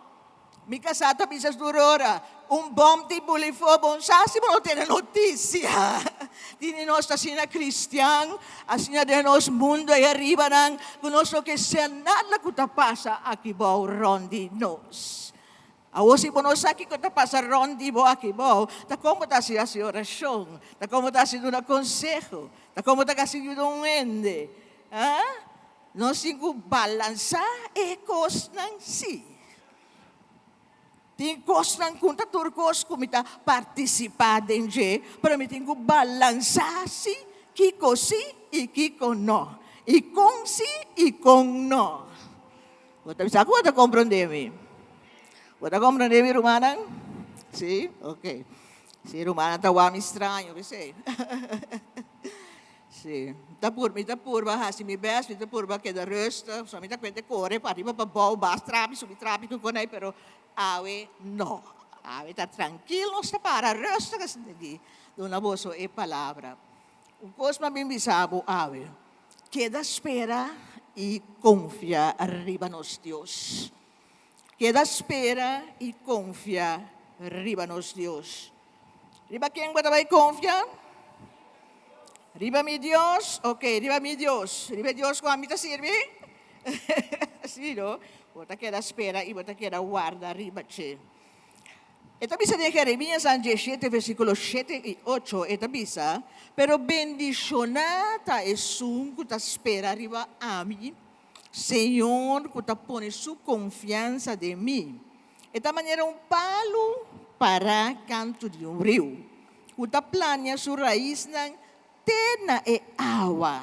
Mi kasá ta bisa tur ora, Un bòm tin buli for bon sa si bo no tene notisia. Tini nos ta asina kristian, asina den nos mundu ei aribanan, ku nos no ke ser nada ku ta pasa aki bou rònt di nos. Awor si bo no sa kiko ta pasa rònt di bo aki bou, ta kon bo ta hasi hasi orashon? Ta kon bo ta hasi duna konseho? Ta kon bo ta hasi yuda un hende? Ha? Nos tin ku balansá e kosnan sí. Tin kosnan ku ta tur kos ku mi ta partisipá den dje, pero mi tin ku balansá si kiko sí i kiko no, i kon sí i kon no. Bo ta bisa ku bo ta komprondé mi? Bo ta komprondé mi, rumannan? Sí? Oke. Si rumannan ta wak mi straño, p'esei. Sí, mi ta purba, mi ta purba hasi mi best, mi ta purba keda rustig, so mi ta kuente kore pa riba pa bou, bas trapi, subi trapi ku konai, pero awe no. Awe ta trankil, nos ta para rustig asina aki, duna boso e palabra. Un kos mi a bin bisa bo awe, keda spera i konfia riba nos Dios. Keda spera i konfia riba nos Dios. Riba ken bo ta bai konfia? Riba mi Dios? Ok, riba mi Dios. Riba e Dios ku ami ta sirbi? Sí, no? Bo ta keda spera i bo ta keda warda riba dje. E ta bisa den Jeremías 17, versíkulo shete i ocho, e ta bisa, Pero bendishoná ta esun ku ta spera riba ami, Señor ku ta pone su konfiansa den mi. E ta manera un palu pará kantu di un riu, ku ta plania su raisnan te na e awa.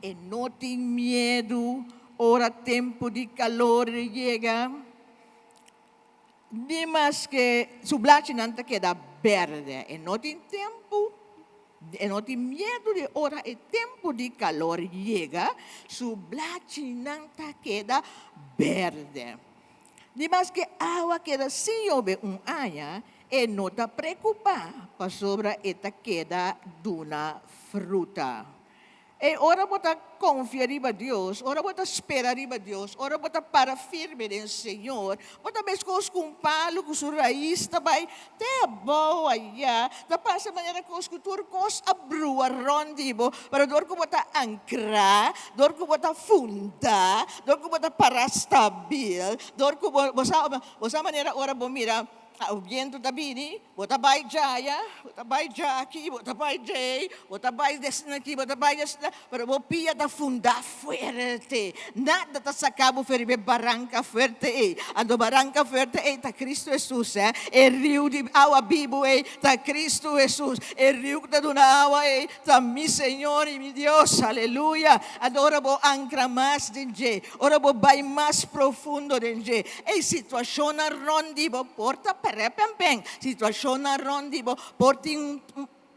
E no tin miedu ora tempu di kalor yega, ni maske su blachinan ta keda bèrdè. E no tin tempu, e no tin miedu di ora e tempu di kalor yega, su blachinan ta keda bèrdè. Di maske awa keda sin yobe un aña, e no ta preokupá pasobra e ta keda duna fruta. E ora bo ta konfia riba Dios, ora bo ta spera riba Dios, ora bo ta para firme den Señor, bo ta meskos ku un palu ku su rais ta bai te abou ayá, ta pasa manera kos ku tur kos a brua rònt di bo, pero dor ku bo ta ankrá, dor ku bo ta fundá, dor ku bo ta para stabil, dor ku bo, bo sa, bo sa manera ora bo mira bientu ta bini, Bo ta bai djaya, bo ta bai djaki, bo ta bai djei, bo ta bai desnaki, bo ta bai desna, pero bo pia ta fundá fuerte. Nada ta saká bo for riba e baranka fuerte ei. Anto baranka fuerte ei ta Cristo Hesus, eh. E riu di awa bibu ei ta Cristo Hesus. E riu ku ta duna awa ei ta mi Señor i mi Dios. Aleluya! Anto ora bo ankra mas den dje, Ora bo bai mas profundo den dje, ei situashonnan rònt di bo por ta pèrèpènpèn, situashonnan rònt di bo por tin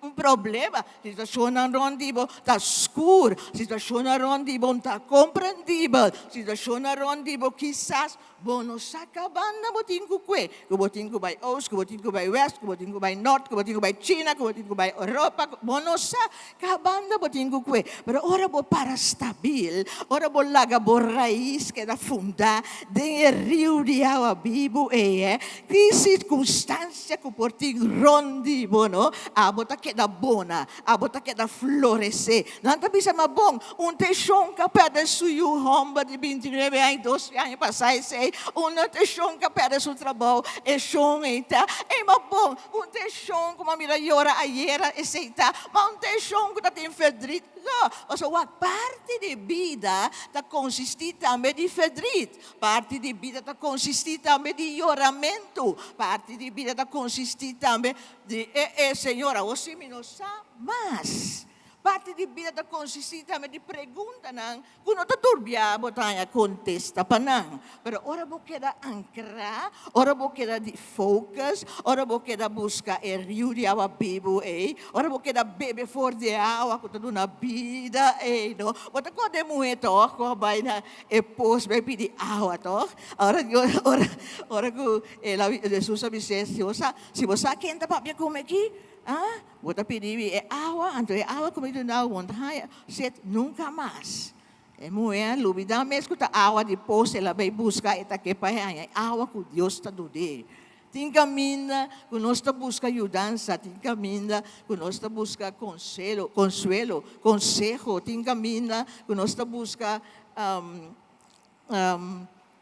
un problema, situashonnan rònt di bo ta skur, situashonnan rònt di bo no ta komprendibel, situashonnan rònt di bo kisas bo no sa ka banda bo tin ku kue, ku bo tin ku bai oost, ku bo tin ku bai wèst, ku bo tin ku bai nòrt, ku bo tin ku bai China, ku bo tin ku bai Europa, bo no sa Ka banda bo tin ku kue, pero ora bo para stabil, ora bo laga bo rais keda fundá den e riu di awa bibu ei, eh, ki sirkunstansia ku por tin rònt di bo, no, abo ta keda bona, abo ta keda floresé. Nan ta bisa, Ma bon, un teshon ka pèrdè su yu hòmber di bintinuebe aña, doce aña pasá esei, un teshon ka pèrdè su trabou, e shon ei ta, ei, ma bon, Un tenshon ku mi a mira yora ayera esei ta, ma un tenshon ku ta tin verdriet no. Pasobra wak, parti di bida ta konsistí tambe di verdriet, parti di bida ta konsistí tambe di yoramentu, parti di bida ta konsistí tambe di e e Señor awor si mi no sa mas. Parti di bida ta konsistí tambe di preguntanan ku no ta durbia bo ta haña kontesta pa nan. Pero ora bo keda ankrá, ora bo keda di focus, ora bo keda buska e riu di awa bibu ei, ora bo keda bebe for di e awa ku ta duna bida ei, no, bo ta kòrda e muhé tòg ku a bai na e pos bai pidi awa tòg? Ora ora ora ku el a Hesus a bis'é, si bo sa si bo sa ken ta papia ku mi aki, ah, Bo ta pidi mi e awa, anto e awa ku mi duna bo no ta haña set nunka mas. E muhé a lubidá mes ku ta awa di pos el a bai buska, e ta ke pa e haña e awa ku Dios ta dun'é. Tin kaminda ku nos ta buska yudansa, tin kaminda ku nos ta buska konselo, konsuelo, konseho, tin kaminda ku nos ta buska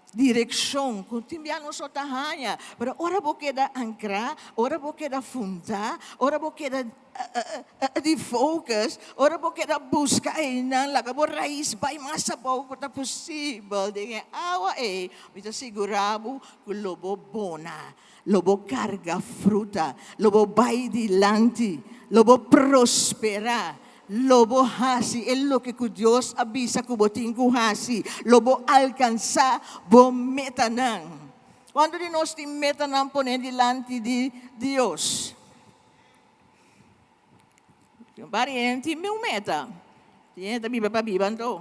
direkshon ku tin bia nos no ta haña. Pero ora bo keda ankrá, ora bo keda fundá, ora bo keda di focus, ora bo keda buska einan, laga bo rais bai mas abou ku ta posibel den e awa ei, mi ta sigurá bo ku lo bo bona, lo bo karga fruta, lo bo bai dilanti, lo bo prosperá. Lo bo hasi e loke ku Dios a bisa ku bo tin ku hasi. Lo bo alkansá bo metanan. Kuantu di nos tin metanan poné dilanti di Dios? Tin un par di hende tin un meta. Tin hende ta biba pa biba anto.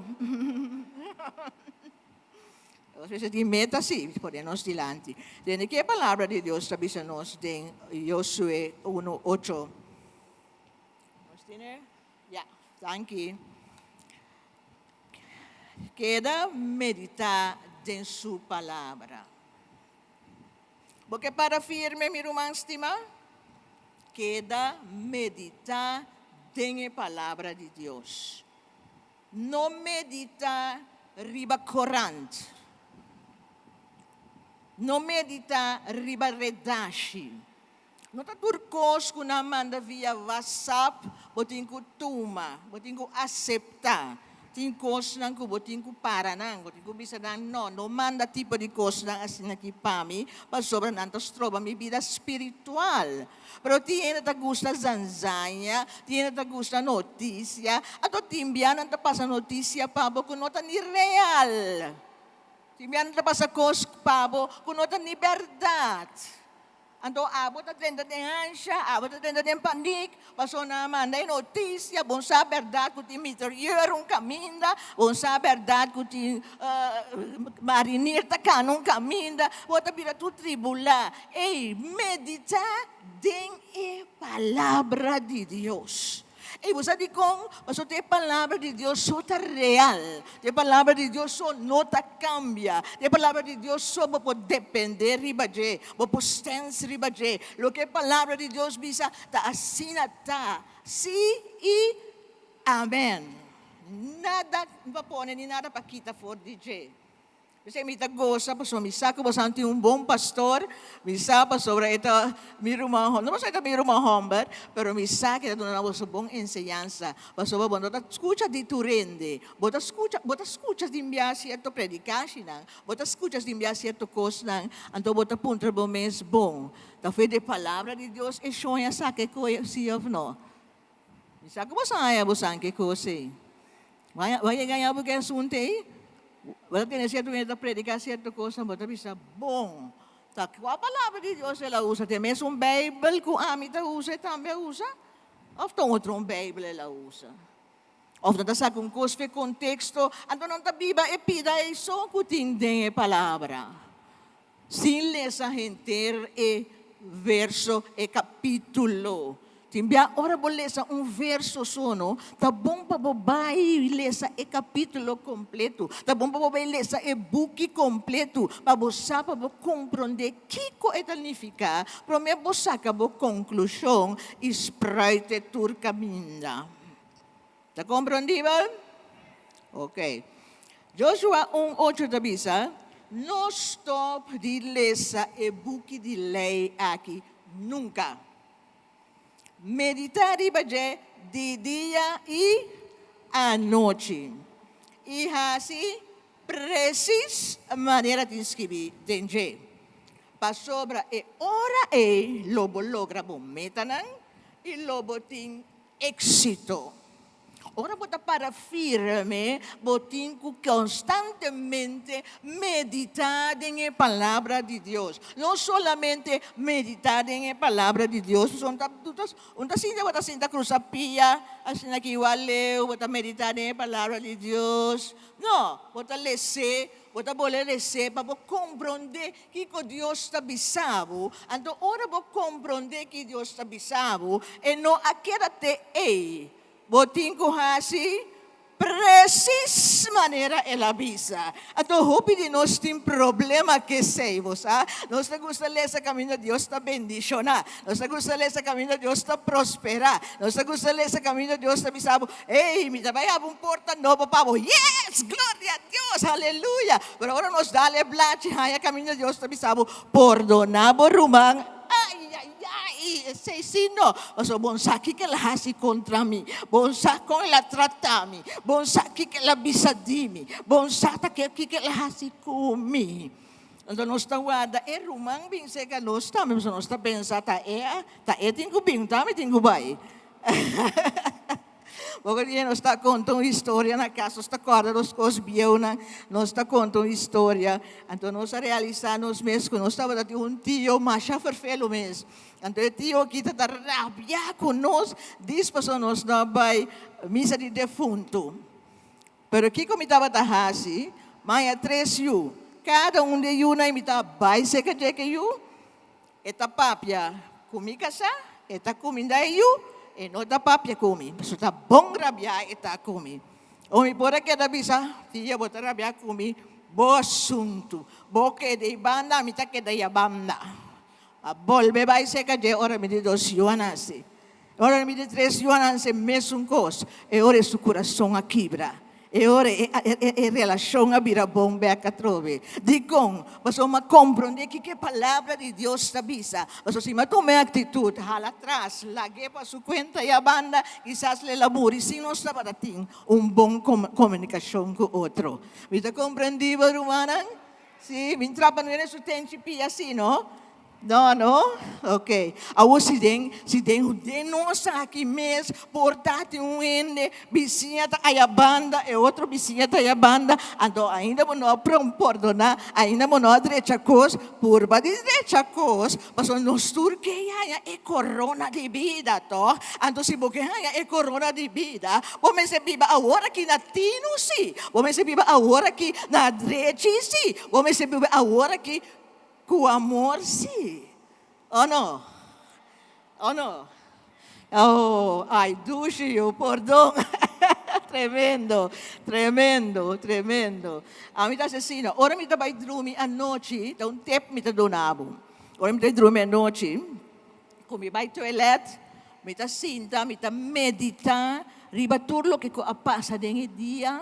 Nos mester tin meta sí, pone nos dilanti. Tende ke e palabra di Dios ta bisa nos den Josué unu ocho. Nos tene? Ya, danki. Keda meditá den su palabra. Bo ke para firme, mi ruman stimá? Keda meditá den e palabra di Dios. No meditá riba korant. No meditá riba redashi. No ta tur kos ku nan manda via WhatsApp bo tin ku tuma, bo tin ku aseptá. Tin kosnan ku bo tin ku para nan, bo tin ku bisa nan no, no manda tipo di kosnan asina aki pa mi pasobra nan ta stroba mi bida spiritual. Pero tin hende ta gusta zanzaña, tin hende ta gusta notisia, anto tin bia nan ta pasa notisia pa bo ku no ta ni real. Tin bia nan ta pasa kos pa bo ku no ta ni bèrdat. Anto abo ta drenta den ansha, abo ta drenta den panik, pasobra nan a manda e notisia, bon sa bèrdat ku tin mitrailleur un kaminda, bon sa bèrdat ku tin marinir ta kana un kaminda, bo ta bira tur tribulá. Ey, meditá den e Palabra di Dios. Ey, bo sa dikon? Pasobra e Palabra di Dios so ta real. E Palabra di Dios so no ta kambia. E Palabra di Dios so bo por dependé riba dje, bo por stens riba dje. Loke e Palabra di Dios bisa ta asina ta, sí i amèn. Nada pa pone ni nada pa kita for di dje. P'esei mi ta gosa pasobra mi sa ku boso tin un bon pastor, mi sa pasobra e ta mi ruman hòmber, no pasobra e ta mi ruman hòmber, pero mi sa ku e ta duna boso bon enseñansa, pasobra bo no ta skucha di tur hende, bo ta skucha, bo ta skucha di bia sierto predikashinan, bo ta skucha di bia sierto kosnan, anto bo ta puntra bo mes, bon, ta fe di e palabra di Dios e shon a saka e koe si òf no? Mi sa ku boso a haña boso anke kos ei. Bo a yega ya bo ke asuntu ei? Bo ta tene sierto hende ta prediká sierto kosnan, bo ta bisa, Bon, ta kua palabra di Dios el a usa? Ta e mesun Beibel ku ami ta usa e tambe a usa? Òf ta otro un Beibel el a usa? Òf nan ta saka un kos for e konteksto, anto nan ta biba e pida ei so ku tin den e palabra, sin lesa henter e verso, e kapítulo. Tin bia ora bo lesa un verso so no, ta bon pa bo bai lesa e kapítulo kompleto. Ta bon pa bo bai lesa e buki kompleto pa bo sa, pa bo komprondé kiko e ta nifiká promé bo saka bo konklushon i spruit e tur kaminda. Ta komprondibel? Ok. Joshua un ocho ta bisa, No stòp di lesa e buki di lei aki nunka. Meditá riba dje di dia i anochi, i hasi presis manera tin skibí den dje. Pasobra e ora ei lo bo logra bo metanan i lo bo tin éksito. Ora bo ta para firme, bo tin ku konstantemente meditá den e Palabra di Dios. No solamente meditá den e Palabra di Dios, pasobra un ta un ta sinti bo ta sinta krusa pia asina ki igual leu, bo ta meditá den e Palabra di Dios. No, bo ta les'é, bo ta bole les'é pa bo komprondé kiko Dios ta bisa bo. Anto ora bo komprondé ki Dios ta bisa bo, e no a keda te ei. Bo tin ku hasi Presis manera el a bisa. Anto hopi di nos tin problema ku esei, bo sa. Nos ta gusta lesa kaminda Dios ta bendishoná. Nos ta gusta lesa kaminda Dios ta prosperá. Nos ta gusta lesa kaminda Dios ta bisa bo, Ey, mi ta bai habri un porta nobo pa bo. Yes! Gloria a Dios! Aleluya! Pero ora nos dal e blachi haña kaminda Dios ta bisa bo, Pordoná bo ruman. Ay, ay, ay! Esei sí no. Pasobra bo no sa kiko el a hasi kontra mi. Bo no sa kon el a trata mi. Bo no sa kiko el a bisa di mi. Bo no sa ta kiko el a hasi ku mi. Anto nos ta warda e ruman bin serka nos tambe, pasobra nos ta pensa ta e ta e tin ku bin, ta mi tin ku bai. Poko dia nos ta konta un historia na kas, nos ta kòrda nos kos bieunan, nos ta konta un historia. Anto nos a realisá nos mes ku nos tabata tin un tio masha ferfelu mes. Anto e tio aki ta ta rabiá ku nos dis pasobra nos no a bai misa di defuntu. Pero kiko mi tabata hasi? Maya tres yu. Kada un di e yunan mi ta bai serka dje ke yu. E ta papia ku mi kasá, e ta kuminda e yu, e no ta papia ku mi. Pasobra ta bon rabiá e ta ku mi. O mi por a keda bisa, Tia, bo ta rabiá ku mi, bo asuntu. Bo keda ei banda, ami ta keda ei abanda. A bolbe bai serka dje ora mi di dos yu a nase. Ora mi di tres yu a nase mesun kos. E ora su kurason a kibra. E ora e relashon a bira bon bek atrobe. Dikon? Pasobra mi a komprondé kiko e Palabra di Dios ta bisa. Pasobra si mi a tuma e aktitut, hala atras, lag'é pa su kuenta i a banda, kisas lo el a muri sin nos tabata tin un bon komunikashon ku otro. Mi ta komprendí bo, rumannan? Sí, mi trapa no era su tenchi pia así, no? No, no? Ok. Awor si den, si den, den nos aki mes por ta tin un hende, bisiña ta aya banda, e otro bisiña ta aya banda, anto ainda bo no a pordoná, ainda bo no a drecha kos, purba di drecha kos, pasobra nos tur ke haña e korona di bida, tòg? Anto si bo ke haña e korona di bida, Bo mester biba awor aki na tinu sí. Bo mester biba awor aki na drechi sí. Bo mester biba awor aki ku amor sí. O no? O no? Oh, ay dushi yu, pordon. Tremendo, tremendo, tremendo. Ami ta asesino. Ora mi ta bai drumi anochi, ta un tip mi ta duna bo. Ora mi ta bai drumi anochi, Ku mi bai toilet, mi ta sinta, mi ta meditá riba tur loke ku a pasa den e dia.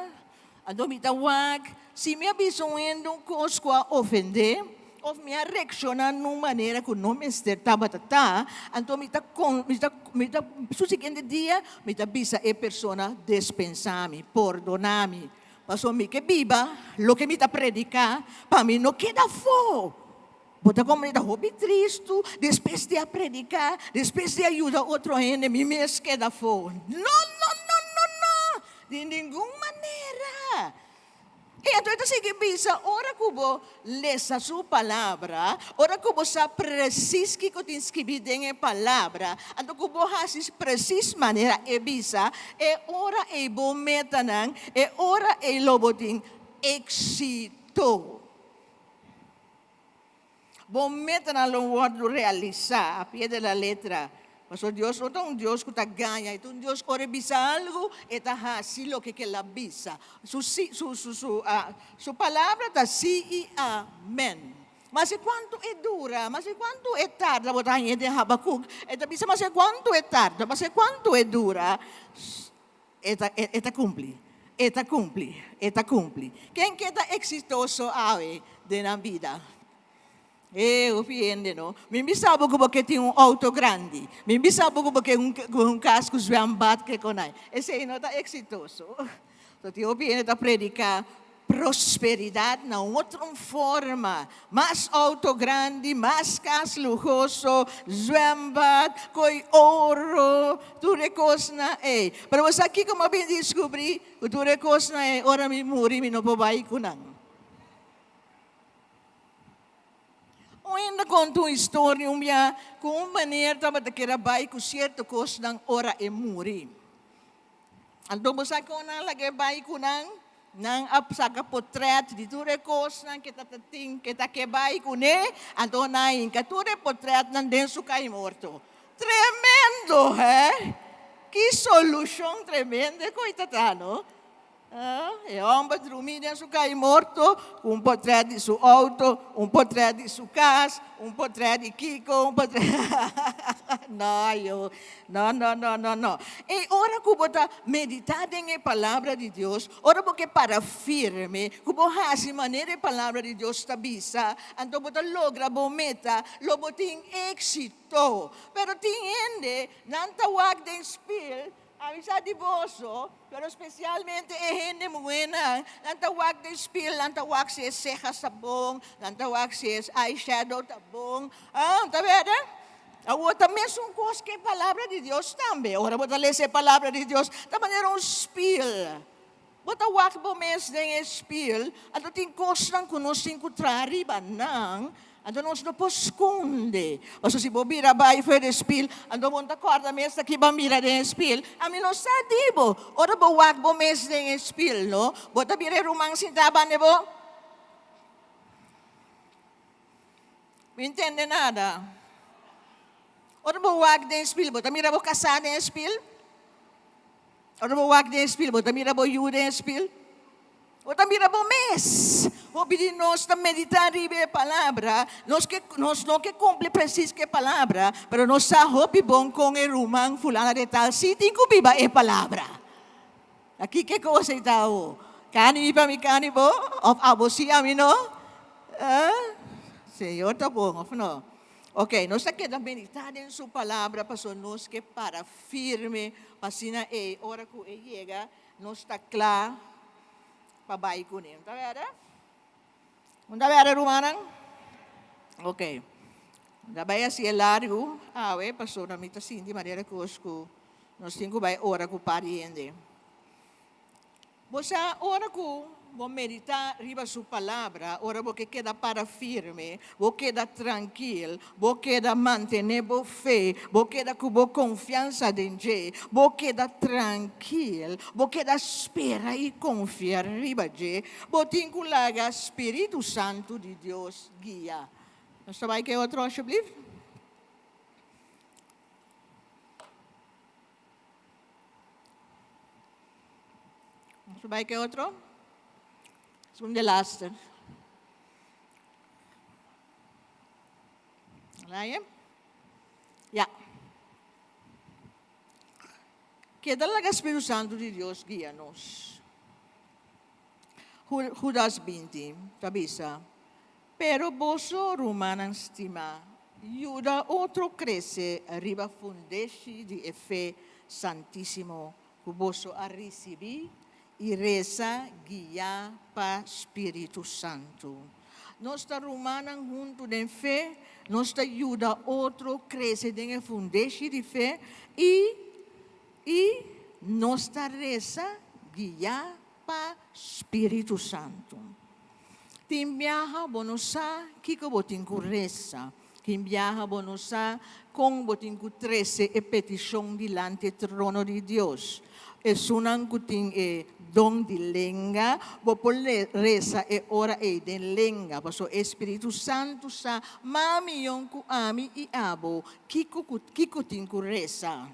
Anto mi ta wak si mi a bisa un hende un kos ku a ofendé òf mi a reakshoná na un manera ku no mester tabata ta. Anto mi ta mi ta mi ta su siguiente dia mi ta bisa e persona despensá mi, pordoná mi. Pasobra mi ke biba loke mi ta prediká pa mi no keda afó. Bo ta komprendé? Ta hopi tristu despues di a prediká, despues di a yuda otro hende, mi mes keda afó. No, no, no, no, no! Di ningun manera! I anto e ta sigui bisa, ora ku bo lesa su palabra, ora ku bo sa presis kiko tin skibí den e palabra, anto ku bo hasi presis manera e bisa, e ora ei bo metanan, e ora ei lo bo tin éksito. Bo metanan lo wòrdu realisá a pie de la letra. Pasobra Dios no ta un Dios ku ta gaña, e ta un Dios ku ora e bisa algu, e ta hasi loke ku el a bisa. Su sí, su, su, su, su palabra ta sí i amèn. Maske kuantu e dura, maske kuantu e tarda, bo ta hañ'é den Habakuk, e ta bisa maske kuantu e tarda, maske kuantu e dura, E ta, e ta cumpli. E ta cumpli. E ta cumpli. Ken ke ta exitoso awe den nan bida? E hopi hende no. Mi bisa bo cu bo ke tin un auto grandi. Mi bisa bo cu bo ke un, un cas cu zwembad ke con ai. Esey no ta exitoso. So tin hopi hende ta predica Prosperidad na un otro forma, mas auto grandi, mas cas luhoso, zwembad, coy oro, tur e cosnan ey. Pero bo sa kico mi a bin descubri? Cu tur e cosnan ey, ora mi muri mi no por bay cu nan. Un hende conta un historia un bia cu un meneer tabata kier a bay cu cierto cosnan ora e muri. Anto bo sa kon nan lag'é bai ku nan? Nan a saka potrèt di tur e kosnan ke ta tin ke ta ke bai kuné, anto nan a hinka tur e potrètnan den su kai morto. Tremendo, hè? Ki solushon tremendo e koi ta ta, no? E hòmber drumí den su kai morto ku un potrèt di su outo, un potrèt di su kas, un potrèt di kiko, un potrèt. No, yo. No, no, no, no, no. E ora ku bo ta meditá den e Palabra di Dios, ora bo ke para firme, ku bo hasi manera e Palabra di Dios ta bisa, anto bo ta logra bo meta, lo bo tin éksito. Pero tin hende, nan ta wak den spil, Ami sa di boso, pero spesialmente e hende muhénan, nan ta wak den spil, nan ta wak si e sejas ta bon, nan ta wak si e eyeshadow ta bon. Ah, ta bèrda? Awor ta mesun kos ku e Palabra di Dios tambe. Ora bo ta lesa e Palabra di Dios, ta manera un spil. Bo ta wak bo mes den e spil, anto tin kosnan ku nos tin ku traha riba nan, anto nos no por skonde. Pasobra si bo bira bai for di e spil, anto bo no ta kòrda mes ta ki bo a mira den e spil. Ami no sa di bo, ora bo wak bo mes den e spil, no, bo ta bira e ruman sintá banda bo. Mi ntende nada. Ora bo wak den e spil, bo ta mira bo kasá den e spil? Ora bo wak den e spil, bo ta mira bo yu den e spil? Bo ta mira bo mes. Hopi di nos ta meditá riba e palabra. Nos ke, nos no ke kumpli presis ku e palabra, pero nos sa hopi bon kon e ruman fulana de tal sí tin ku biba e palabra. Ta kiko e kos ei ta awo? Kani mi pa mi kani bo? Òf abo sí ami no? Eh? Señor ta bon, òf no? Ok, nos ta keda meditá den su palabra pasobra nos ke para firme pa asina ei ora ku e yega nos ta kla pa bai kuné. Ta bèrdè? Un ta bèrdè rumannan? Ok. Ta bai hasi e largu awe pasobra mi ta sinti manera kos ku nos tin ku bai ora ku par di hende. Bo sa, ora ku bo meditá riba su Palabra, ora bo ke keda para firme, bo keda trankil, bo keda mantené bo fe, bo keda ku bo konfiansa den dje, bo keda trankil, bo keda spera i konfia riba dje, bo tin ku laga spiritu santu di Dios guia. Nos ta bai ku e otro asheblief? Nos bai ke otro? Esun de laatste. Laie? Ja. Keda laga Spiritu Santu di Dios guia nos. Judas 20 ta bisa, Pero boso, rumannan stimá, yuda otro krese riba fundeshi di e fe santísimo ku boso a risibí i resa guiá pa spiritu santu. Nos ta rumannan huntu den fe, nos ta yuda otro krese den e fundeshi di fe i i nos ta resa guiá pa spiritu santu. Tin biaha bo no sa kiko bo tin ku resa. Tin biaha bo no sa kon bo tin ku trese e petishon dilanti e trono di Dios. Esunnan ku tin e don di lenga, bo por resa e ora ei den lenga, pasobra e Spiritu Santu sa mas miyon ku ami i abo kiko ku kiko tin ku resa.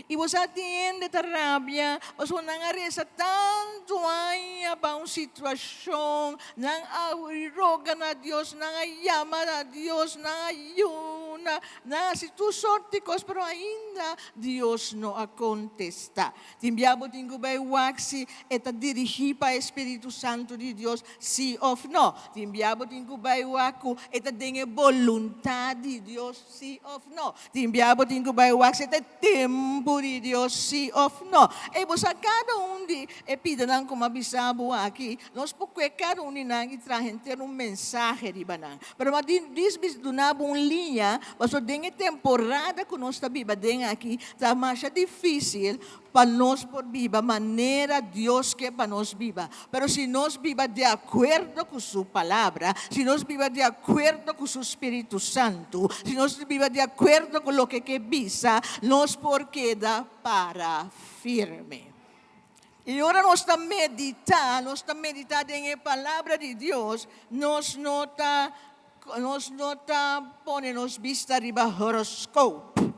I bo sa tin hende ta rabia pasobra nan a resa tantu aña pa un situashon, nan a roga na Dios, nan a yama na Dios, nan a yuna, nan a hasi tur sort di kos, pero ainda Dios no a kontestá. Tin bia bo tin ku bai wak si e ta dirigí pa e spiritu santu di Dios, sí òf nò. Tin bia bo tin ku bai wak ku e ta den e boluntat di Dios, sí òf nò. Tin bia bo tin ku bai wak si ta e tempu di Dios si òf no. Ey bo sa kada un di e pidanan ku mi a bisa bo aki, nos por kue kada un di nan i traha henter un mensahe riba nan. Pero mi a dis bis duna bo un liña pasobra den e temporada ku nos ta biba den aki ta masha difísil pa nos por biba manera Dios ke pa nos biba. Pero si nos biba di akuerdo ku Su Palabra, si nos biba di akuerdo ku Su Spiritu Santu, si nos biba di akuerdo ku loke ke bisa, nos por keda para firme. I ora nos ta meditá, nos ta meditá den e Palabra di Dios, nos no ta, nos no ta pone nos bista riba horoscoop.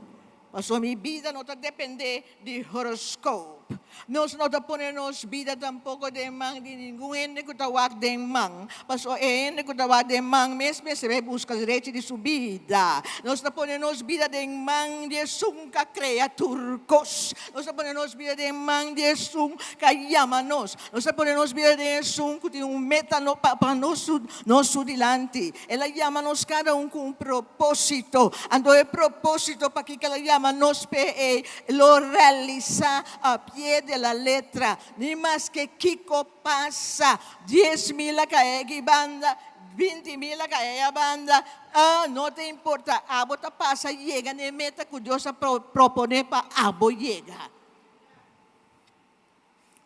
Pasobra mi bida no ta dependé di horoscoop. Stop. Nos no ta pone nos bida tampoko den man di ningun hende ku ta wak den man, pasobra e hende ku ta wak den man mes mester bai buska derechi di su bida. Nos ta pone nos bida den man di esun ku a krea tur kos. Nos ta pone nos bida den man di esun ku a yama nos. Nos ta pone nos bida den esun ku tin un meta pa nos nos su dilanti. El a yama nos kada un ku un propósito. Anto e propósito pakiko el a yama nos p'e ei lo realisá a pie de la letra. Ni maske kiko pasa, 10,000 a kae aki banda, 20,000 a kae aya banda, ah, no ta importa. Abo ta pasa yega na e meta ku Dios a proponé pa abo yega.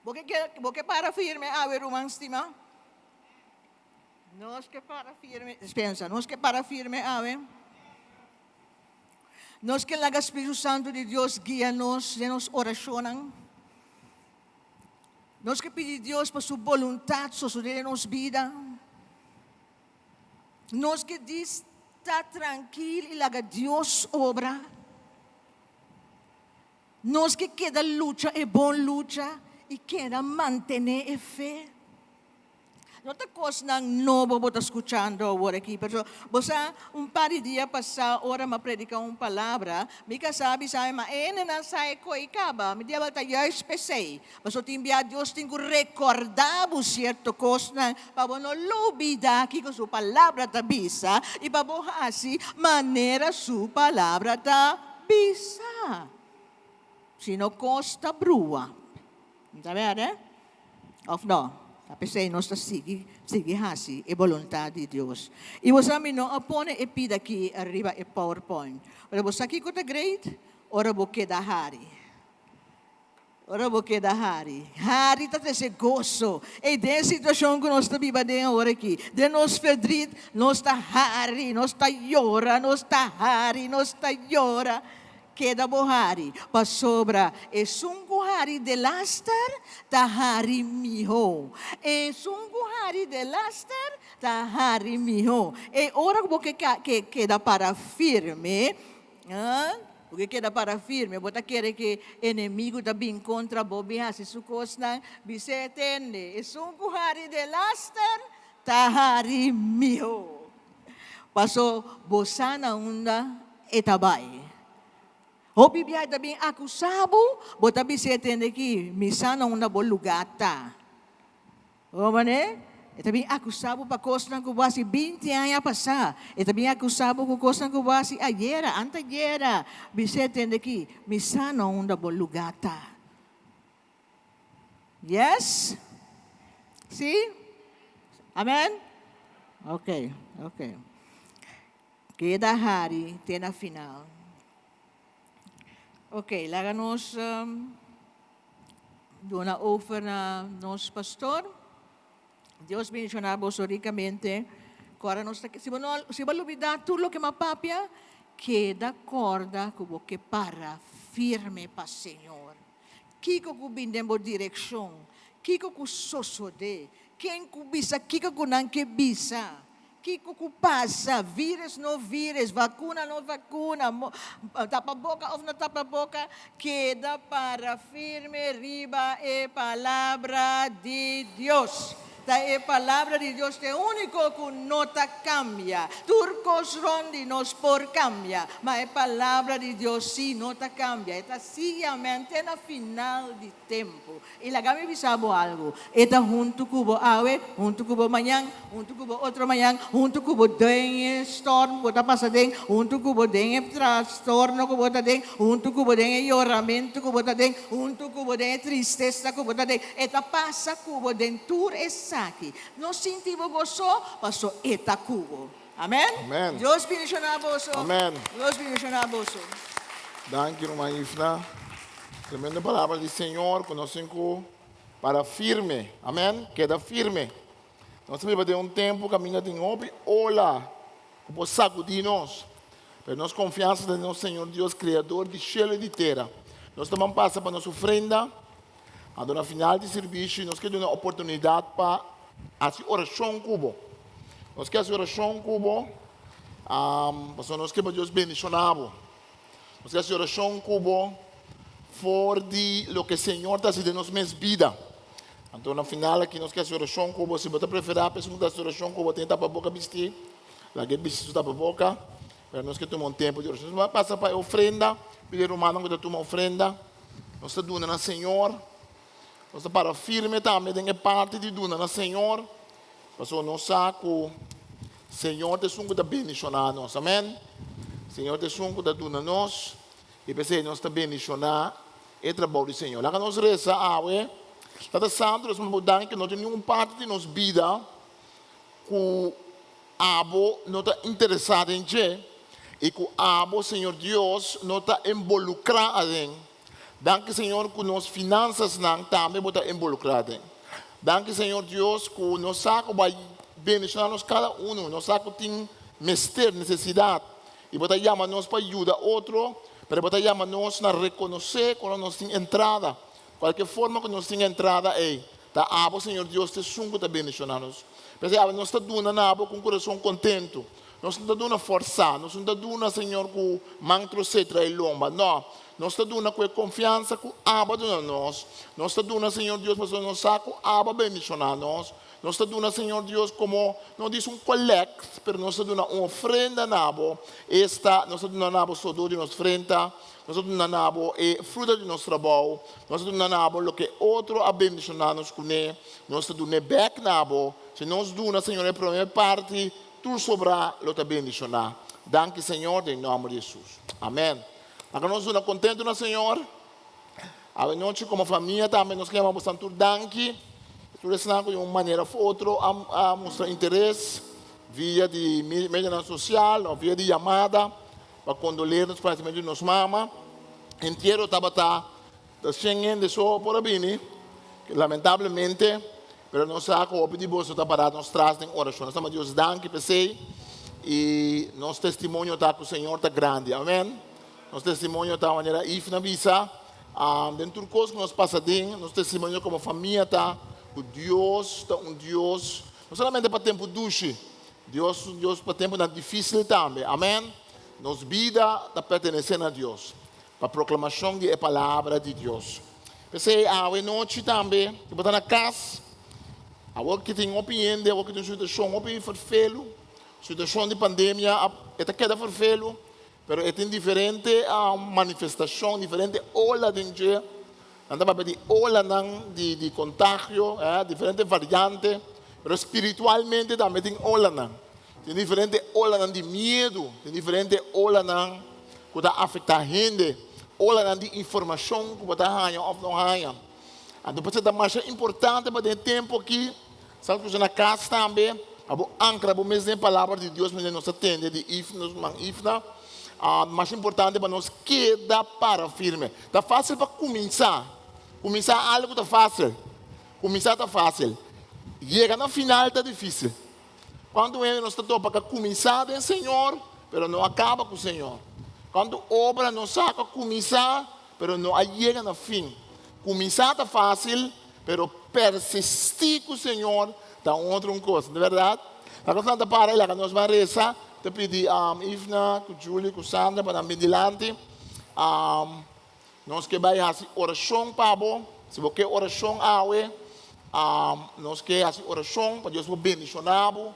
Bo ke bo ke para firme awe ruman stima? Nos ke para firme, dispensa, nos ke para firme awe. Nos ke laga Spiritu Santu di Dios guia nos den nos orashonnan. Nos ke pidi Dios pa su boluntat sosodé den nos bida. Nos ke dis ta trankil i laga Dios obra. Nos ke keda lucha e bon lucha i keda mantené e fe. No ta kosnan nobo bo ta skuchando awor aki, pero bo sa un par di dia pasá ora mi a prediká un palabra, mi kasá a bisa mi, ma e hendenan sa e koi kaba, mi diabel ta juist p'esei. Pasobra tin bia Dios tin ku rekordá bo sierto kosnan pa bo no lubidá kiko su palabra ta bisa i pa bo hasi manera su palabra ta Bisa, si no kos ta brua. Ta berde? Of no? Ta p'esei nos ta sigui, sigui hasi e boluntat di Dios. I bo sa mi no a pone e pida aki riba e powerpoint. Pero bo sa kiko ta great? Ora bo keda hari. Ora bo keda hari. Hari ta trese goso. Ey, den e situashon ku nos ta biba den awor aki, den nos verdriet, nos ta hari, nos ta yora, nos ta hari, nos ta yora. Keda bo hari, pasobra esun ku hari delaster ta hari mihó. Esun ku hari delaster ta hari mihó. Ey, ora ku bo ke keda para firme, Bo ke keda para firme, bo ta kere ke enemigu ta bin kontra bo bin hasi su kosnan, bis'é, Tende, esun ku hari delaster ta hari mihó. Paso bo sa na unda e ta bai. Hopi biaha e ta bin akusá bo, bo ta bis'é, Tende ki, mi sa na unda bo lugá ta. Bo manera? E ta bin akusá bo pa kosnan ku bo hasi 20 aña pasá. E ta bin akusá bo ku kosnan ku bo hasi ayera, antayera. Bis'é tende aki, Mi sa na unda bo lugá ta. Yes? Sí? Amèn? Ok, ok. Keda hari te na final. Ok, laga nos duna over na nos pastor. Dios bendiciona boso ricamente. Cora nos ta, si bo no, si bo lubida tur loke m'a papia, keda corda cu bo ke para firme pa Señor. Kico cu bin den bo direccion, kico cu sosode, ken cu bisa kico cu nan ke bisa, Kiko ku pasa? Vírus no vírus, vakuna no vakuna, tapa boka òf no tapa boka, keda para firme riba e Palabra di Dios. Ta e Palabra di Dios ta e úniko ku no ta kambia. Tur kos rònt di nos por kambia, ma e Palabra di Dios sí no ta kambia. E ta sigui amèn te na final di tempu. I laga mi bisa bo algu, e ta huntu ku bo awe, huntu ku bo mañan, huntu ku bo otro mañan, huntu ku bo den e storm ku bo ta pasa den, huntu ku bo den e trastorno ku bo ta den, huntu ku bo den e yoramentu ku bo ta den, huntu ku bo den e tristesa ku bo ta den. E ta pasa ku bo den tur esaki. No sinti bo bo so, paso e ta ku bo. Amen? Amen. Dios bendiciona boso. Amen. Dios bendiciona boso. Danki ruman Ifna. Tremendo palabra di Señor ku nos tin ku para firme. Amen. Keda firme. Nos ta biba den un tempu kaminda tin hopi ola ku por sakudí nos. Pero nos konfiansa ta den nos Señor Dios, Kreador di shelu i di tera. Nos ta ban pasa pa nos ofrenda. Anto na final di sirbishi nos ke duna oportunidat pa hasi orashon ku bo. Nos ke hasi orashon ku bo pasobra nos ke pa Dios bendishoná bo. Nos ke hasi orashon ku bo. For di loke Señor ta hasi den nos mes bida. Anto na final aki nos ke hasi orashon ku bo. Si bo ta preferá pa esun ku ta hasi orashon ku bo tin tapaboka bistí, laga e bisti su tapaboka. Pero nos ke tuma un tempu di orashon. Nos a pasa pa e ofrenda, pidi e rumannan ku ta tuma ofrenda. Nos ta duna na Señor. Nos ta para firme tambe den e parti di duna na Señor, pasobra nos sa ku Señor ta esun ku ta bendishoná nos. Amèn. Señor ta esun ku ta duna nos, i p'esei nos ta bendishoná e trabou di Señor. Laga nos resa awe. Tata Santu, nos manda bo danki ku no tin ningun parti di nos bida ku abo no ta interesá den dje i ku abo, Señor Dios, no ta involukrá aden. Danki Señor ku nos finansasnan tambe bo ta involukrá den. Danki Señor Dios ku nos sa ku bo a bendishoná nos kada unu, nos sa ku tin mester, nesesidat, i bo ta yama nos pa yuda otro, pero bo ta yama nos na rekonosé ku nos tin entrada. Kualke forma ku nos tin entrada ei, ta abo Señor Dios ta esun ku ta bendishoná nos. P'esei awe nos ta duna na abo ku un kurason kontentu. Nos no ta duna forsá, nos no ta duna, Señor, ku man trosé trae lomba. No, nos ta duna ku e konfiansa ku abo a duna nos. Nos ta duna, Señor Dios, pasobra nos sa ku abo a bendishoná nos. Nos ta duna, Señor Dios, komo, no dis un kolèkt, pero nos ta duna un ofrenda na bo, esta, nos ta duna na bo sodó di nos frenta, nos ta duna na bo e fruta di nos trabou, nos ta duna na bo loke otro a bendishoná nos kuné, nos ta dun'é bèk na bo. Si nos duna, Señor, e promé parti, Tur sobrá lo ta bendishoná. Danki Señor den nòmber di Hesus. Amèn. Laga nos duna kontentu na Señor. Awe nochi komo famia tambe nos ke yama bosan tur danki. Tur esnan ku di un manera òf otro a mustra interes via di medianan sosial òf via di yamada pa kondoler nos falesimentu di nos mama. Entiero tabata Ta shen hende so por a bini, lamentablemente, pero nos sa ku hopi di boso ta pará nos tras den orashon. Nos ta manda Dios danki p'esei i nos testimonio ta ku Señor ta grandi. Amen. Nos testimonio ta manera Ifna bisa, den tur kos ku nos pasa den, nos testimonio komo famia ta ku Dios ta un Dios no solamente pa tempu dushi, Dios un Dios pa tempunan difísil tambe. Amen. Nos bida ta pertenesé na Dios. Pa proklamashon di e palabra di Dios. P'esei awe nochi tambe, si bo ta na kas, awor ki tin hopi hende, awor ki tin un situashon hopi ferfelu, situashon di pandemia e ta keda ferfelu, pero e tin diferente manifestashon, diferente ola den dje. Nan ta papia di olanan di kontagio, diferente variante, pero spiritualmente tambe tin olanan. Tin diferente olanan di miedu, tin diferente olanan ku ta afektá hende, olanan di informashon ku bo ta haña òf no haña. Anto por esei ta masha importante pa den e tempu akí, sa ku na kas tambe, pa bo ankra bo mes den e Palabra di Dios manera nos ta tende di Ifna, nos ruman Ifna. Masha importante pa nos keda para firme. Ta fásil pa kuminsá. Kuminsá algu ta fásil. Kuminsá ta fásil. Yega na final ta difísil. Kuantu hende nos ta topa ku a kuminsá den Señor, pero no a kaba ku Señor? Kuantu obra nos sa ku a kuminsá, pero no a yega na fin? Kuminsá ta fásil, pero persistí ku Señor ta un otro un kos, no ta bèrdat? Laga nos lanta para i laga nos ban resa. Ta pidi Ifna ku Julie ku Sandra pa nan bin dilanti. Nos ke bai hasi orashon pa bo. Si bo ke orashon awe, nos ke hasi orashon pa Dios por bendishoná bo.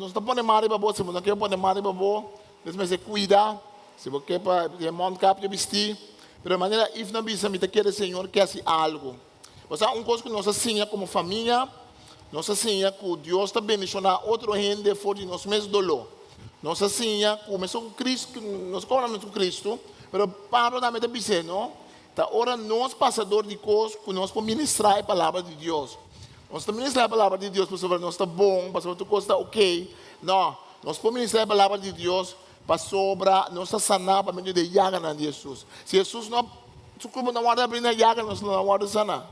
Nos ta pone man riba bo, si bo no ke pone man riba bo, nos mester kuida. Si bo ke pa e mondkapje bistí. Pero manera Ifna bisa, mi ta kere Señor ke hasi algu. Bo sa un kos ku nos a siña komo famia? Nos a siña ku Dios ta bendishoná otro hende for di nos mes doló. Nos a siña ku mesun ku Cristo, nos kobra mesun ku Cristo, pero Pablo tambe ta bis'é, no? Ta ora nos pasa dor di kos ku nos por ministrá e palabra di Dios. Nos ta ministrá e palabra di Dios pasobra nos ta bon, pasobra tur kos ta okey. No, nos por ministrá e palabra di Dios pasobra nos ta saná pa medio di e yaganan di Hesus. Si Hesus no Su kurpa no wòrdu abrí na yaga, nos lo no wòrdu saná.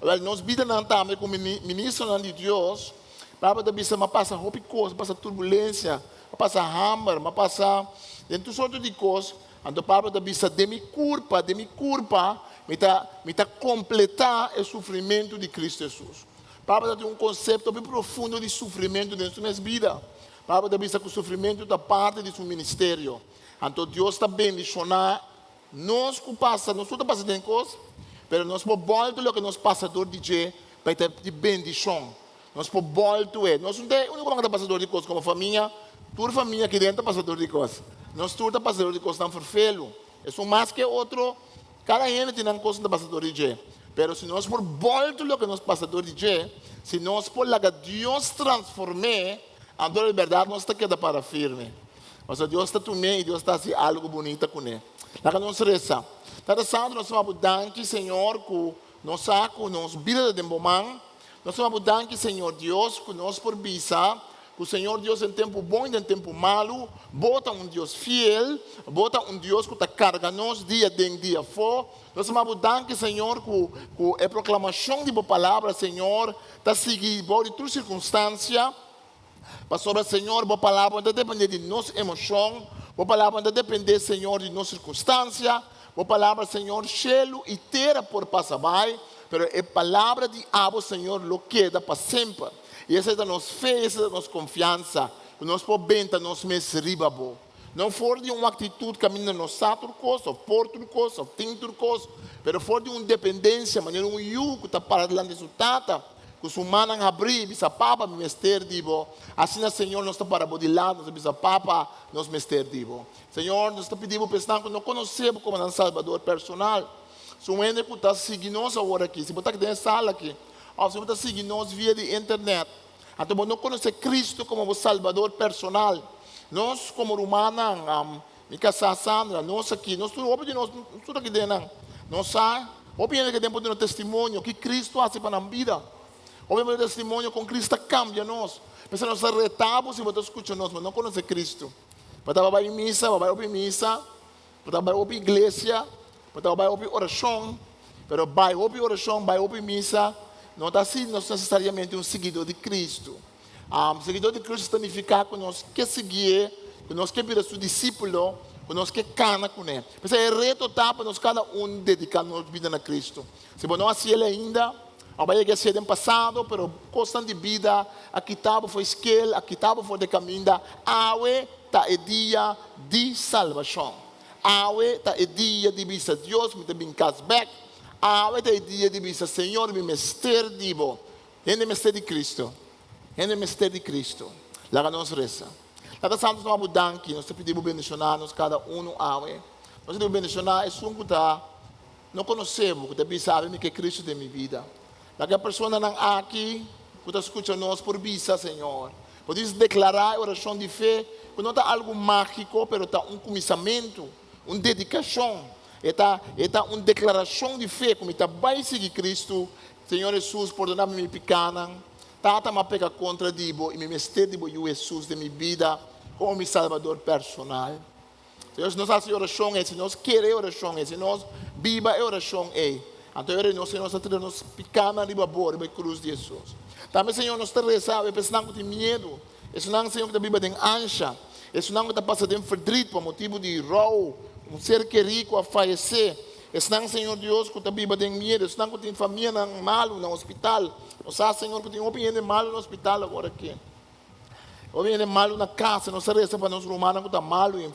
Wèl, nos bidanan tambe komo ministronan di Dios, Pablo ta bisa, m'a pasa hopi kos, m'a pasa turbulensia, m'a pasa hamber, m'a pasa den tur sorto di kos. Anto Pablo ta bisa, den mi kurpa, den mi kurpa, mi ta, mi ta kompletá e sufrimentu di Kristu Hesus. Pablo ta tin un konsepto hopi profundo di sufrimentu den su mes bida. Pablo ta bisa ku sufrimentu ta parti di su ministerio. Anto Dios ta bendishoná. Nos ku pasa, nos tur ta pasa den kos, pero nos por bòltu loke nos pasa dor di dje pa e ta di bendishon. Nos por bòltu e. Nos no ta e úniko ku ta pasa dor di kos komo famia. Tur famia aki den ta pasa dor di kos. Nos tur ta pasa dor di kosnan ferfelu. Esun mas ke otro, kada hende tin nan kos ku ta pasa dor di dje. Pero si nos por bòltu loke nos pasa dor di dje, si nos por laga Dios transform'é, anto di bèrdat nos ta keda para firme. Pasobra Dios ta tum'é i Dios ta hasi algu bunita kuné. Laga nos resa. Tata Santu, nos ta bo danki, Señor, ku nos sa ku nos bida ta den bo man. Nos ta bo danki, Señor Dios, ku nos por bisa ku Señor Dios den tempu bon i den tempu malu, bo ta un Dios fiel, bo ta un Dios ku ta karga nos dia den dia afó. Nos ta bo danki, Señor, ku ku e proklamashon di bo palabra, Señor, ta sigui bou di tur sirkunstansia. Pasobra, Señor, bo palabra no ta dependé di nos emoshon, bo palabra no ta dependé, Señor, di nos sirkunstansia, bo palabra, Señor, shelu i tera por pasa bai, pero e palabra di abo, Señor, lo keda pa semper. I esei ta nos fe i esei ta nos konfiansa, ku nos por benta nos mes riba bo. No for di un aktitut kaminda nos sa tur kos, òf por tur kos, òf tin tur kos, pero for di un dependensia, manera un yu ku ta para dilanti su tata, ku su mannan habrí i bisa, Papa, mi mester di bo. Asina, Señor, nos ta para bo dilanti, nos ta bisa, Papa, nos mester di bo. Señor, nos ta pidi bo pa esnan ku no konosé bo komo nan Salbador personal. Si un hende ku ta sigui nos awor aki, si bo ta aki den e sala aki, òf si bo ta sigui nos via di internet, Anto bo no konosé Kristu komo bo Salbador personal. Nos komo rumannan, mi kasá Sandra, nos aki, nos tur, hopi di nos, nos tur aki den nan, nos sa, hopi hende ke den por duna testimonio ki Kristu hasi pa nan bida. Hopi hende por duna testimonio kon Kristu a kambia nos. P'esei nos ta retá bo si bo ta skucha nos, bo no konosé Kristu. Bo ta bai misa, bo bai hopi misa, bo ta bai hopi iglesia, Bo ta bai hopi orashon, pero bai hopi orashon, bai hopi misa, no ta hasi nos nesesariamente un siguidó di Kristu. Siguidó di Kristu ta nifiká ku nos ke siguié, ku nos ke bira su disípulo, ku nos ke kana kuné. P'esei e reto ta pa nos kada un dediká nos bida na Kristu. Si bo no hasi el ainda, òf a yega hasié den pasado, pero kosnan di bida a kita bo for e skel, a kita bo for di e kaminda, awe ta e dia di salbashon. Awe ta e dia di bisa Dios mi ta bin kas bek. Awe ta e dia di bisa Señor mi mester di bo. Hende mester di Cristo. Hende mester di Cristo. Laga nos resa. Tata Santo nos ta bo danki. Nos ta pidi bo bendiciona nos kada uno awe. Nos ta pidi bo bendiciona esun ku ta no konosé bo, ku ta bisa awe mi ke Cristo den mi bida. Laga e personanan aki ku ta skucha nos por bisa, Señor, por dis deklará e orashon di fe ku no ta algu mágiko, pero ta un kuminsamentu, un dedikashon. E ta, e ta un deklarashon di fe ku mi ta bai sigui Kristu. Señor Hesus, pordoná mi mi pikánan. Tata, mi a peka kontra di Bo i mi mester di Bo Yu Hesus den mi bida komo mi Salbador personal. Señor, si nos hasi e orashon ei, si nos kere e orashon ei, si nos biba e orashon ei, anto e ora ei nos, Señor, nos ta tira nos pikánan riba Bo, riba e krus di Hesus. Tambe, Señor, nos ta resa awe pa esnan ku tin miedu, esunnan, Señor, ku ta biba den ansha, esunnan ku ta pasa den ferdrit pa motibu di rou, un ser kerí ku a fayesé, esnan, Señor Dios, ku ta biba den miedu, esnan ku tin famianan malu na hospital. Nos sa, Señor, ku tin hopi hende malu na hospital awor aki. Ora hende malu na kasa, nos ta resa pa nos rumannan ku ta malu i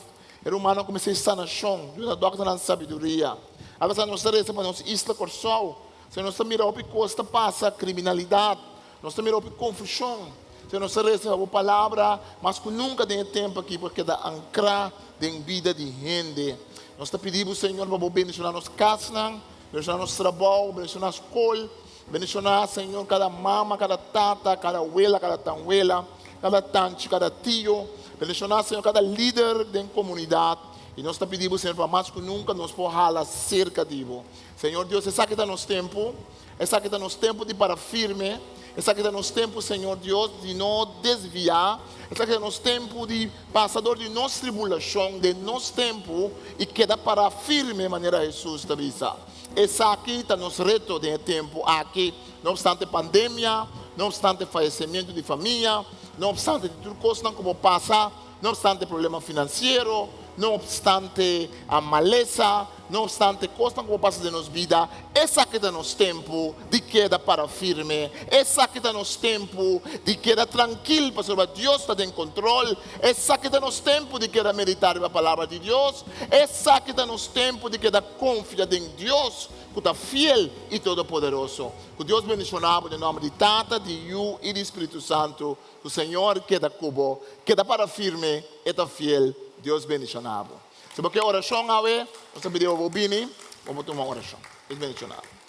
e rumannan ku mester sanashon. Duna dòkternan sabiduria. Alabes nos ta resa pa nos isla Kòrsou. Señor, nos ta mira hopi kos ta pasa, kriminalidat, nos ta mira hopi konfushon. Señor, nos ta resa pa bo palabra mas ku nunka den e tempu aki por keda ankrá den bida di hende. Nos ta pidi bo, Señor, pa bo bendishoná nos kasnan, bendishoná nos trabou, bendishoná skol. Bendishoná, Señor, kada mama, kada tata, kada wela, kada tanwela, kada tanchi, kada tio. Bendishoná, Señor, kada lider den komunidat. I nos ta pidi Bo, Señor, pa mas ku nunka nos por hala serka di Bo. Señor Dios, esaki ta nos tempu. Esaki ta nos tempu di para firme. Esaki ta nos tempu, Señor Dios, di no desviá. Esaki ta nos tempu di pasa dor di nos tribulashon den nos tempu i keda para firme manera Hesus ta bisa. Esaki ta nos reto den e tempu aki, no opstante pandemia, no opstante fayesemiento di famia, no opstante di tur kosnan ku bo pasa, no opstante problema finansiero, no opstante malesa. No opstante kosnan ku por pasa den nos bida, esaki ta nos tempu di keda para firme. Esaki ta nos tempu di keda trankil pasobra Dios ta den kontrol. Esaki ta nos tempu di keda meditá riba Palabra di Dios. Esaki ta nos tempu di keda konfia den Dios ku ta fiel i todopoderoso. Ku Dios bendishoná bo den nòmber di Tata, di Yu i di Spiritu Santu. Ku Señor keda ku bo. Keda para firme, E ta fiel. Dios bendishoná bo. Si bo ke orashon awe, nos ta pidi bo bini, bo por tuma orashon. Dios bendishoná bo.